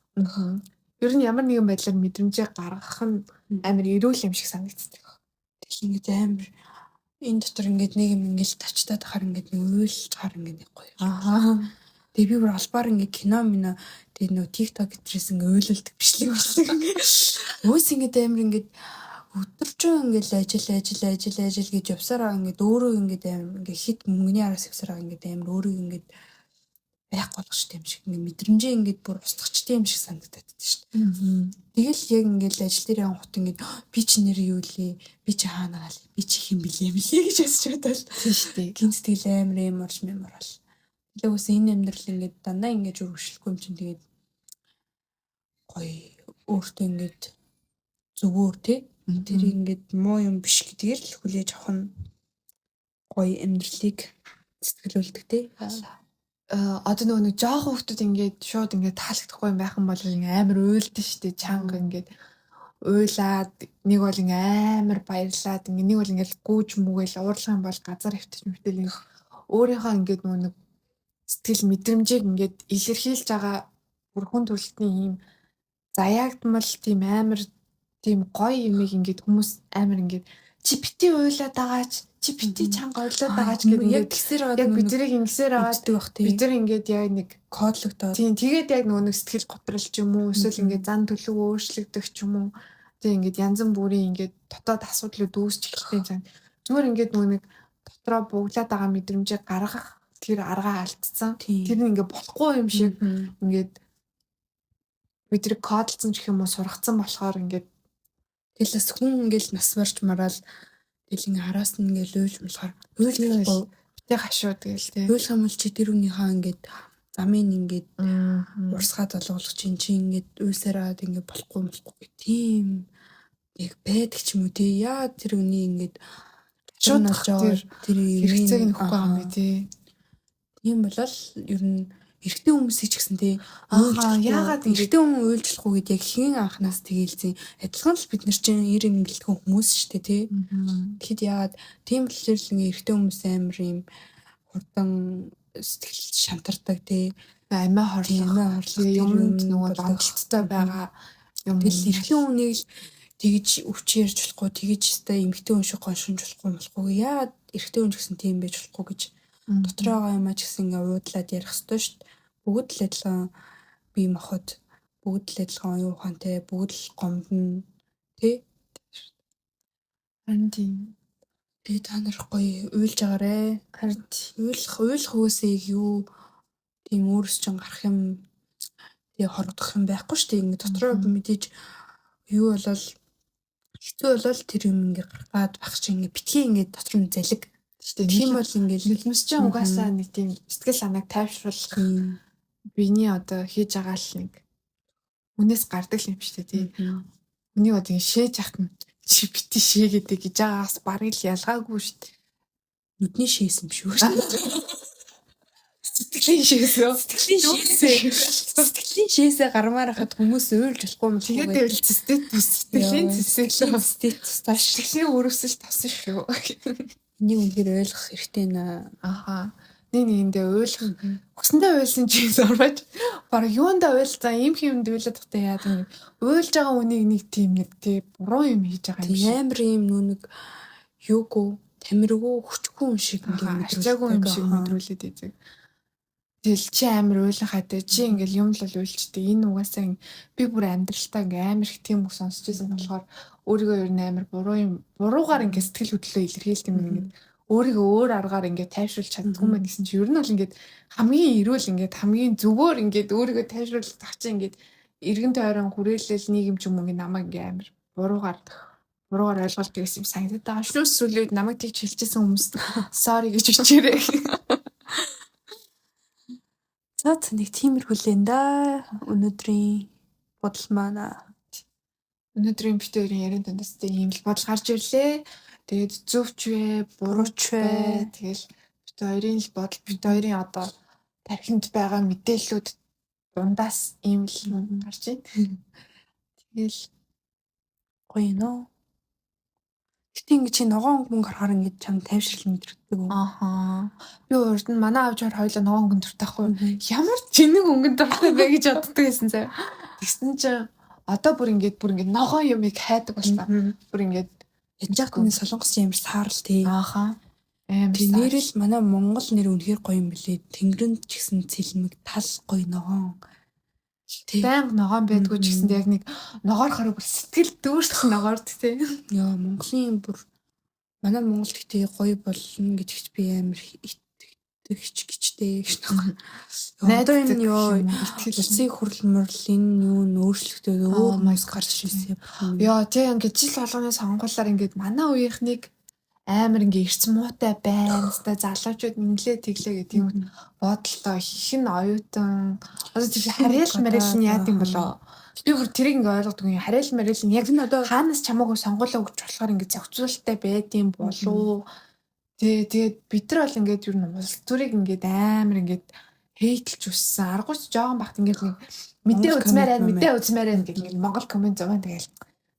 Ер нь ямар нэгэн байдлаар мэдрэмжээ гаргах нь амар эрүүл юм шиг санагддаг. Тэгэл ингээд амар энэ дотор ингээд нэг юм ингээд тавчтаад хахаар ингээд нэг уйлж хаар ингээд нэг гоё. Аа. Тэгээ би бүр албаар ингээд кино минь тэгээ нөө TikTok гэтрээс ингээд уйлалдаг бичлэг бичлэг ингээд. Өөс ингээд амар ингээд өдөржин ингээд ажил ажил ажил ажил гэж явсараа ингээд өөрөө ингээд амар ингээд хит мөнгөний араас явсараа ингээд амар өөрөө ингээд байхгүй болгочтой юм шиг ингээд мэдрэмжээ ингээд бүр устгачтай юм шиг санагдаад байдаг шүү дээ. Тэгэл яг ингээд ажил дээр явангууд ингээд би чи нэр юу лээ, би чи хаана гал, би чи хэн блээ блээ гэж ясч бодвол. Тийм шүү дээ. Гинт тэгэл амар юм орж мэмор бол. Тэгээ ус энэ амьдрал ингээд дандаа ингээд үргэлжлэхгүй юм чинь тэгээд гоё өөртөө ингээд зүгээр тий. Тэр ингээд муу юм биш гэдгээр л хүлээж авах нь гоё амьдралыг сэтгэлүүлдэг тий. Одоо нөгөө нэг жоох хүүхдүүд ингээд шууд ингээд таалагдахгүй юм байх юм бол ингээд амар уйлдэн штэ, чанга ингээд уйлаад, нэг бол ингээд амар баярлаад, ингээд нэг бол ингээд гүүж мүгээл уурлах юм бол газар хөвтөж мэтэл ингээд өөрийнхөө ингээд нөгөө нэг сэтгэл мэдрэмжийг ингээд илэрхийлж байгаа бүр хүн төрөлхтний ийм заяагдмал тийм амар тийм гоё юмыг ингээд хүмүүс амар ингээд чи бити уйлаад байгаач, чи бити чанга ойлоод байгаач гэдэг яг тэгсээр яг бид тэрийг ингэсээр аваад бид тэр ингээд яг нэг кодлогдоод тийм, тэгээд яг нөгөө нэг сэтгэл готрол ч юм уу, эсвэл ингээд зан төлөв өөрчлөгдөх ч юм уу, тийм ингээд янз бүрийн ингээд дотоод асуудлууд үүсч эхэлдэг юм. Зүгээр ингээд нөгөө нэг дотроо бууглаад байгаа мэдрэмжийг гаргах тэр аргаа алдсан. Тэр нь ингээд болохгүй юм шиг ингээд бид тэр кодлцсон ч гэх юм уу, сургацсан болохоор ингээд тэгэл бас хүн ингээд нас барч мараал тэгэл ингээ араас нь ингээ уйлж болохоор уйлахгүй битээ хашуу тэгэл тий. Уйлах юм бол чи тэр хүнийхээ ингээд замын ингээд урсгаа долгуулах чинь чи ингээд уйлсараад ингээд болохгүй болохгүй гэх тийм яг байдаг ч юм уу тий. Яа тэр хүний ингээд шууд тэр тэр хэрэгцээг нь өгөхгүй юм бэ тий. Тийм болол ер нь Эрэгтэй хүмүүсийг ч гэсэн тий. Аа, яагаад ингэж эрэгтэй хүн уйлжлахгүй гэд яг хин анханаас тэгэлзэн. Адилхан л бид нар чинь эр эмгэлтгэн хүмүүс шүү дээ тий. Тэгэхэд яагаад тийм болохоор л ингээ эрэгтэй хүмүүс амар юм хурдан сэтгэл шантардаг тий. Амиа хорлох, амиа хорлох юмд нөгөө донтолттой байгаа юм. Тэгэл эрэгтэй хүнийг л тэгж өвч ярьж болохгүй, тэгж өстой эмэгтэй хүн шиг гоншинж болохгүй болохгүй. Яагаад эрэгтэй хүн ч гэсэн тийм байж болохгүй гэж дотор байгаа юм а ч гэсэн ингээ уудлаад ярих ёстой шүү дээ. Бүгд л адилхан бие махбод, бүгд л адилхан оюун ухаантай, бүгд л гомдно тий. Харин тийм. Тэгээ та нар гоё уйлж агаарэ. Харин уйлах уйлах үгээсээ юу тийм өөрөөс чинь гарах юм тэгээ хорогдох юм байхгүй шүү дээ. Ингээ дотроо мэдээж юу болол хэцүү болол тэр юм ингээ гарах гад байх чинь ингээ битгий ингээ дотор нь залиг. Шүү дээ. Тийм бол ингээ нулимс чинь угаасаа нэг тийм сэтгэл санааг тайвшруулах биений одоо хийж байгаа л нэг үнээс гардаг юм шүү дээ тий. Үнийг одоо ингээ шээж яхад нь чи бити шээгээдэ гэж байгаагаас барыг л ялгаагүй шүү дээ. Нүдний шээсэн биш үү? Сэтгэлийн шээсэн. Сэтгэлийн шээсээ. Сэтгэлийн шээсээ гармаар хахад хүмүүс уйлж болохгүй юм. Тэгээд байвал цэстэй тус сэтгэлийн цэсээ цэстэй тус сэтгэлийн өрөвсөл тосон шүү. Энийг үнэхээр ойлгох хэрэгтэй наа. Аха. Нэг нэгэндээ уйлах. Хүсэндээ уйлсан чи сурваж бараг юундаа уйлцаа ийм юмд уйлаад тахтай яадаг юм. Уйлж байгаа үнийг нэг тийм нэг тий буруу юм хийж байгаа юм шиг. Амар юм нүү нэг юугүй тамиргүй хүчгүй юм шиг ингээ арчаагүй юм шиг мэдрүүлээд байдаг. Тэгэл чи амар уйлан хатай чи ингээл юм л бол уйлчихдээ энэ угаасаа би бүр амьдралтаа ингээ амар их тийм үг сонсч байсан болохоор өөрийгөө ер нь амар буруу юм буруугаар ингээ сэтгэл хөдлөлөө илэрхийлдэг юм ингээд өөрийгөө өөр аргаар ингээ тайвшруулж чаддгүй юм гэсэн чи ер нь бол ингээд хамгийн эрүүл ингээд хамгийн зүгээр ингээд өөрийгөө тайвшруулах чи ингээд эргэн тойрон хүрээлэл нийгэм ч юм уу ингээ намайг ингээ амар буруугаар ойлголт гэсэн юм санагдаад байгаа шүү. Сүүлийн үед намайг тэгж хэлчихсэн хүмүүс sorry гэж бичээрэй. За нэг тиймэрхүү л энэ да. Өнөөдрийн бодол маань. Өнөөдрийн бит хоёрын яриан дундаас ийм л бодол гарч ирлээ. Тэгээд зөвч вэ, бурууч вэ? Тэгэл бит хоёрын л бодол, бит хоёрын одоо тархинд байгаа мэдээллүүд дундаас ийм л гарч байна. Тэгэл гоё нөө. Гэтэ ингэ чи ногоон өнгө харахаар ингэ чам тайвшрал мэдрэгдэг үү? Ааха. Би урд нь манай аав жоор хоёлаа ногоон өнгөнд дуртай байхгүй. Ямар тэнэг өнгөнд дуртай бэ гэж боддог байсан заяа. Тэгсэн чинь одоо бүр ингэ ногоон юмыг хайдаг болсон. Бүр ингэ ядж яхад солонгос амар саарл тий. Ааха. Амар саарл. Нэрэл манай Монгол нэр үнэхээр гоё юм билээ. Тэнгэрэн ч гэсэн цэлмэг тал гоё ногоон. Байнга ногоон байдгүй ч гэсэнд яг нэг ногоор хараа бүр сэтгэл дүүрсэх ногоор тий. Яа, Монголын бүр манай Монгол гэхдээ гоё болно гэдэгт би амар итгэгч гэжтэй гэж нэг. Одоо энэ ёо улсын хурал мурал энэ юу н өөрчлөгдөд өөр хүмүүс гарч ирсэн юм. Яа, тий ингээд жил болгоны сонгуулиар ингээд манай үеийнхнийг амар ингээ эрс муутай байна. Хэвээ залуучууд инглээ тэглээ гэдэг юм бодлоо хин оюутан одоо тэр харьяал мариал нь яад юм болоо. Би бүр тэрийг ингээ ойлгодог юм. Харьяал мариал нь яг энэ одоо хаанаас чамаагүй сонгуулаа өгч болохоор ингээ зохицуулттай байд юм болов. Тэгээ тэгээд бид нар бол ингээд ер нь улс төрийг ингээд амар ингээд хейтэлж өссөн. Аргууч жоохон бахт ингээд нэг мэдээ үзмээр байна, мэдээ үзмээр байна гэх ингээд Монгол коммент зовоон тэгэл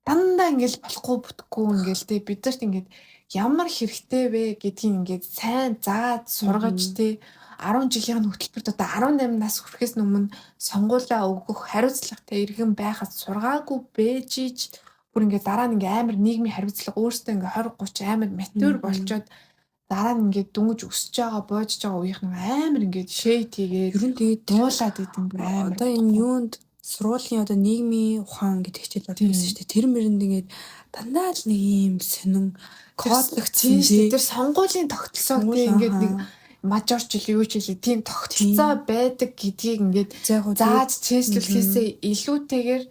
дандаа ингээд болохгүй бүтэхгүй ингээд тэ бид нарт ингээд ямар хэрэгтэй вэ гэдгийг ингээд сайн заад сургаж тий 10 жилийн хөтөлбөрт одоо 18 нас хүрэхээс өмнө сонгуулиа өгөх хариуцлагатай иргэн байхад сургаагүй бэжиж бүр ингээд дараа нь ингээд амар нийгмийн хариуцлага өөртөө ингээд 20 30 амар матюр болчоод дараа нь ингээд дөнгөж өсөж байгаа боожж байгаа үеийнх нь амар ингээд шейт хийгээд ер нь тэгээд дуулаад идэв бүр амар. Одоо энэ юунд сургуулийн одоо нийгмийн ухаан гэдэг хичээл ордог байсан шүү дээ. Тэр мэрэнд ингээд дандаа л нэг ийм сонин кодлогдсон шүү дээ. Тэр сонгуулийн тогтолцоог тийм ингээд нэг мажорч ил юу ч ил тийм тогтолцоо байдаг гэдгийг ингээд зааж чэйжлүүлэхээсээ илүүтэйгээр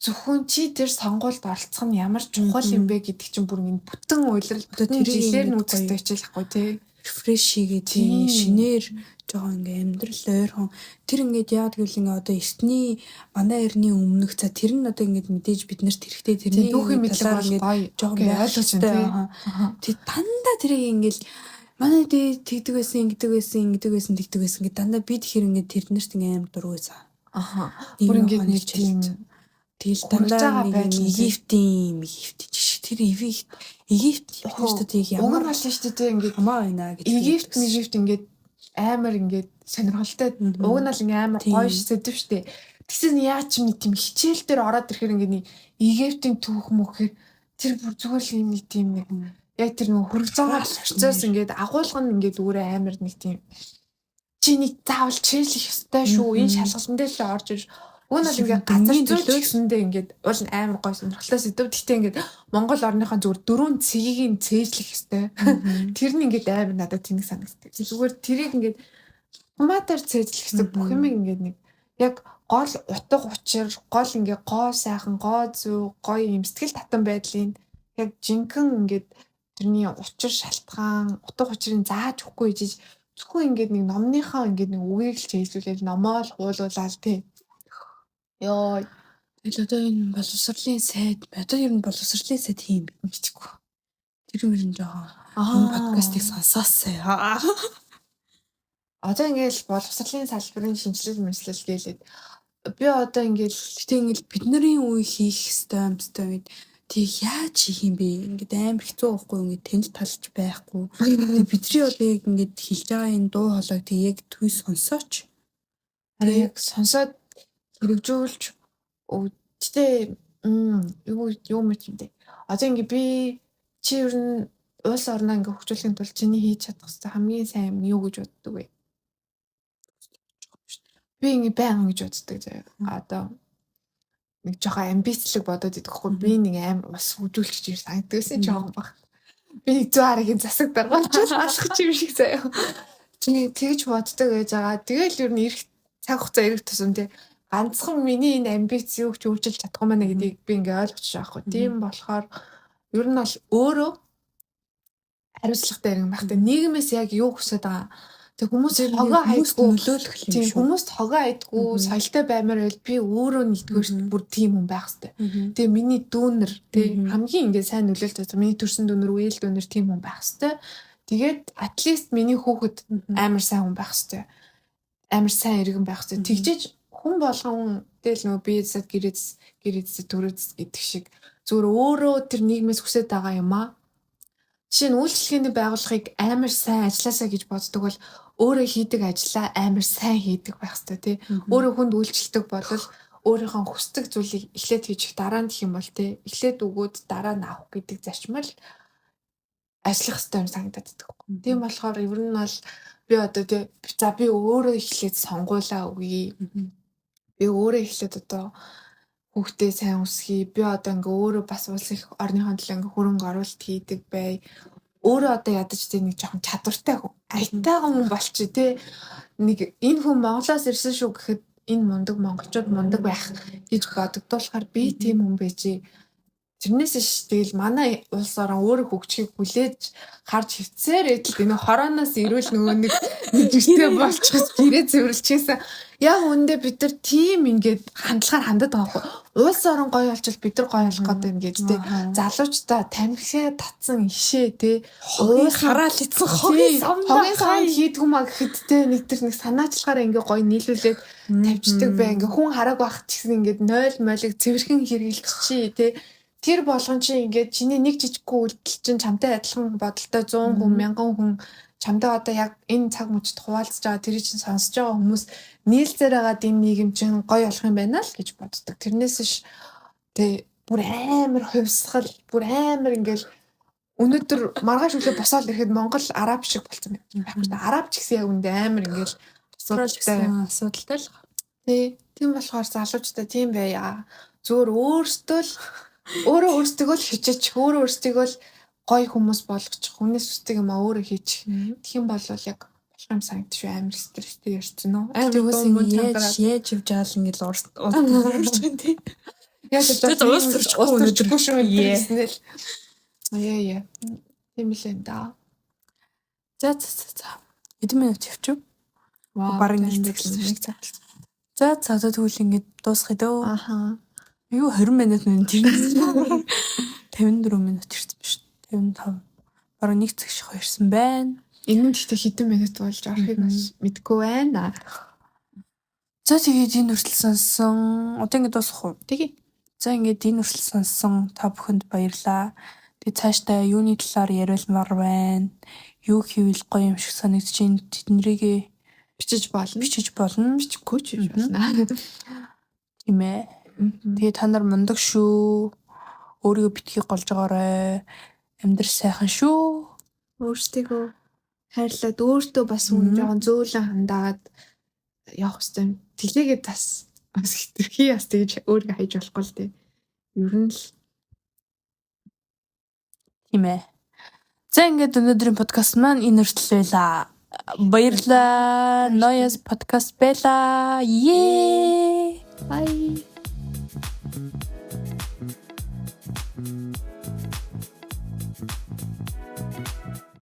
зөвхөн чи тэр сонгуульд оролцох нь ямар чухал юм бэ гэдэг чинь бүр ингээд бүтэн уйлрал бүтэн жилээр нь үзэхтэй хичээл ахгүй тий. Рефреш хийгээ тийм шинээр жоохон ингээ амьдрал ойрхон тэр ингээд яагаад гэвэл ингээ одоо эртний манай эртний өмнөх за тэр нь одоо ингээд мэдээж биднэрт хэрэгтэй тэрний түүхийн мэдлэг бол гоё жоохон ойлгож байна тий. Дандаа тэрийг ингээд Манай дээ тэгдэг байсан, ингэдэг байсан, ингэдэг байсан, тэгдэг байсан гэдэг дандаа би тэгэхээр ингээд тэрнэрт ингээд амар дургүй байсан. Аха. Бүр ингээд нэг тийм Тэгэл хурж дандаа байгаа нэг юм байдал нь Египтийн Египт жишг тэр Египт Египт бид нарт Уг ямар нь бол шүү дээ ингээд хамаа байна гэж би Египт боддог. Египт ингээд амар ингээд сонирхолтой уг нь бол ингээд амар гоё сэдв шүү дээ. Тэгсэн яаж ч юм нэг тийм хичээл дээр ороод ирэхээр ингээд нэг Египтийн түүх мөхөр тэр бүр зүгээр л юм нэг тийм нэг яг тэр нэг хөргөж байгаа процесс ингээд агуулга нь ингээд өөрөө амар нэг тийм чи нэг заавал чийлэх ёстой шүү. Энэ шалгалтан дээр л орж ир. Уг нь бол ингээд газар зүйч гэсэндээ ингээд уул нь амар гоё сонирхолтой сэдв. Гэхдээ ингээд Монгол орныхоо зүгээр дөрвөн цэгийг нь цээжлэх ёстой. Тэр нь ингээд амар надад тэнэг санагддаг. Зүгээр тэрийг ингээд томатаар цээжлэх ёстой бүх юм ингээд нэг яг гол утга учир, гол ингээд гоо сайхан, гоо зүй, гоё юм сэтгэл татан байдлын яг жинхэнэ ингээд тэрний учир шалтгаан, утга учирыг зааж өгөхгүй ижиж зөвхөн ингээд нэг номныхоо ингээд нэг үгийг л чиглүүлээл номоо л хуулуулаад тий. Йоо. Тэгэл одоо энэ боловсролын сайд, одоо ер нь боловсролын сайд хийм бэ мэдэхгүй. Тэр мөр нь жоохон энэ подкастыг сонсоосай. Одоо ингээл боловсролын салбарын шинжилэл мэтлэл гэлээд би одоо ингээл гэтээ ингээл бидний үе хийх ёстой юмстай үед тийг яаж хийх юм бэ? Ингээд амар хэцүү байхгүй ингээд тэнэл талж байхгүй. Тэгээ бидний одоо яг ингээд хэлж байгаа энэ дуу хоолойг тэг яг түй сонсооч. Харин яг сонсоод хэрэгжүүлж гэтээ юу юу мэт юм бэ? Одоо ингээд би чи ер нь улс орноо ингээд хөгжүүлэхийн тулд чиний хийж чадах ёстой хамгийн сайн юм юу гэж боддог вэ? Би ингээд байнга ингэж боддог заяа. Одоо нэг жоохон амбицлог бодоод идэх хгүй би нэг амар ус хөгжүүлчих юм санагддаг байсан жоохон баг. Би нэг зүү аргийн засаг даргаалж алхах юм шиг заяа. Чи тэгж боддог байж байгаа. Тэгэл ер нь ирэх цаг хугацаа ирэх тусам тий ганцхан миний энэ амбиц юу ч өөрчилж чадахгүй мэнэ гэдгийг би ингээ ойлгочих байхгүй. Тийм болохоор ер нь бол өөрөө хариуцлагатай иргэн байх. Тэг нийгмээс яг юу хүсэж байгаа. Тэг хүмүүс хогоо хайдгүй нөлөөлөх юм шүү. Хүмүүс хогоо хайдгүй соёлтой баймаар байвал би өөрөө нэгдүгээр бүр тийм хүн байх хэвээр. Тэгээ миний дүүнер тий хамгийн ингээ сайн нөлөөлж байгаа. Миний төрсэн дүүнер, үеэл дүүнер тийм хүн байх хэвээр. Тэгээд at least миний хүүхэд амар сайн хүн байх хэвээр. Амар сайн иргэн байх хэвээр. Тэгжиж хүн болгон тэгэл нөгөө бие засаад гэрээ гэрээ төрөөс гэдэг шиг зүгээр өөрөө тэр нийгмээс хүсэж байгаа юм аа. Жишээ нь үйлчилгээний байгууллагыг амар сайн ажилласаа гэж боддог бол өөрөө хийдэг ажлаа амар сайн хийдэг байх хэрэгтэй тий. Өөрөө хүнд үйлчилдэг бол өөрийнхөө хүсдэг зүйлийг эхлээд хийчих дараа нь гэх юм бол тий. Эхлээд өгөөд дараа нь авах гэдэг зарчмал ажиллах хэрэгтэй юм санагдаад байдаг. Тийм болохоор ер нь бол би одоо тий за би өөрөө эхлээд сонгуулаа өгье. Би өөрөө эхлээд одоо хүүхдээ сайн өсгөе. Би одоо ингээ өөрөө бас улс их орныхон төлөө ингээ хөрөнгө оруулалт хийдэг бай. Өөрөө одоо ядаж тий нэг жоохон чадвартай хүн. Аятайхан хүн болчих тий. Нэг энэ хүн Монголоос ирсэн шүү гэхэд энэ мундаг монголчууд мундаг байх гэж бодогдуулахаар би тийм хүн байжээ. Тэрнээс ш тэгэл манай улс орон өөрөө хөгжихийг хүлээж харж хөвцээр идэл энэ хорооноос ирүүл нөгөө нэг нэгтэй болчихос гэрээ цэвэрлчихсэн. Яг үүндээ бид нар тийм ингээд хандлагаар хандаад байгаа байхгүй. Улс орон гоё болчихвол бид нар гоё болох гэдэг юм гэж тий. Залуучдаа тамхиа татсан ишээ тий. Хогийн хараал ицсэн хогийн хогийн савнд хийдгүү маа гэхэд тий нэг тэр нэг санаачлагаараа ингээ гоё нийлүүлээд тавьчихдаг бай. Ингээ хүн харааг байх ч гэсэн ингээд 0 молиг цэвэрхэн хэрэгэлчихье тий. Тэр болгон чи ингээд чиний нэг жижиггүй үйлдэл чинь чамтай адилхан бодолтой 100 хүн, 1000 хүн чамтай одоо яг энэ цаг мөчид хуваалцж байгаа тэрийг чинь сонсож байгаа хүмүүс нийлцээр байгаад энэ нийгэм чинь гоё болох юм байна л гэж боддог. Тэрнээс ш тэ бүр амар хувьсгал, бүр амар ингээл өнөөдөр маргааш өглөө босоод ирэхэд Монгол араб шиг болсон байхгүй шүү дээ. Араб ч гэсэн яг үндэ амар ингээл асуудалтай л. Тий. Тийм болохоор залуучтай тийм байя. Зүгээр өөртөө л өөрөө өөрсдөө л хичээчих, өөрөө өөрсдийгөө л гоё хүмүүс болгочих, хүнээс хүсдэг юм а өөрөө хийчих. Тэгэх юм бол яг болох юм санагдчих амар стресстэй ярьсан уу? Амар хүмүүс яаж явж байгаа л ингээл урьж байна тий. Яаж явж байгаа уус төрчихгүй өнөөдөр шүү гэснээр л. Яа яа. Тийм л юм да. За за за. Хэдэн минут явчих? Бараг нэг цаг шүү дээ. За за одоо тэгвэл ингээд дуусгая дөө. Аха. Юу 20 минут мэн тэр 54 минут ирсэн биш 55. Бараг нэг цаг шиг ярьсан байна. Энэ нь гэхдээ хэдэн минут болж орохыг бас мэдэхгүй байна. За, тэгээд энэ хүртэл сонссон. Одоо ингэ дуусгах уу? Тэгье. За, ингээд энэ хүртэл сонссон та бүхэнд баярлалаа. Тэгээд цаашдаа юуны талаар яриулмаар байна? Юу хийвэл гоё юм шиг санагдаж байна? Тэднэрийгээ бичиж болно. Бичиж болно. Бичихгүй ч хийж болно. Тийм ээ. Тэгээ та нар мундаг шүү. Өөрийгөө битгий голж байгаарай. Амьдрал сайхан шүү. Өөрсдийгөө хайрлаад, өөртөө бас хүн жоохон зөөлөн хандаад явах хэрэгтэй юм. Тэглээгээд бас хэтэрхий бас тэгж өөрийгөө хайж болохгүй л дээ. Ер нь л Тийм ээ. За, ингээд өнөөдрийн подкаст маань энэ хүртэл байлаа. Баярлалаа. Noise podcast байлаа. Ее. Bye.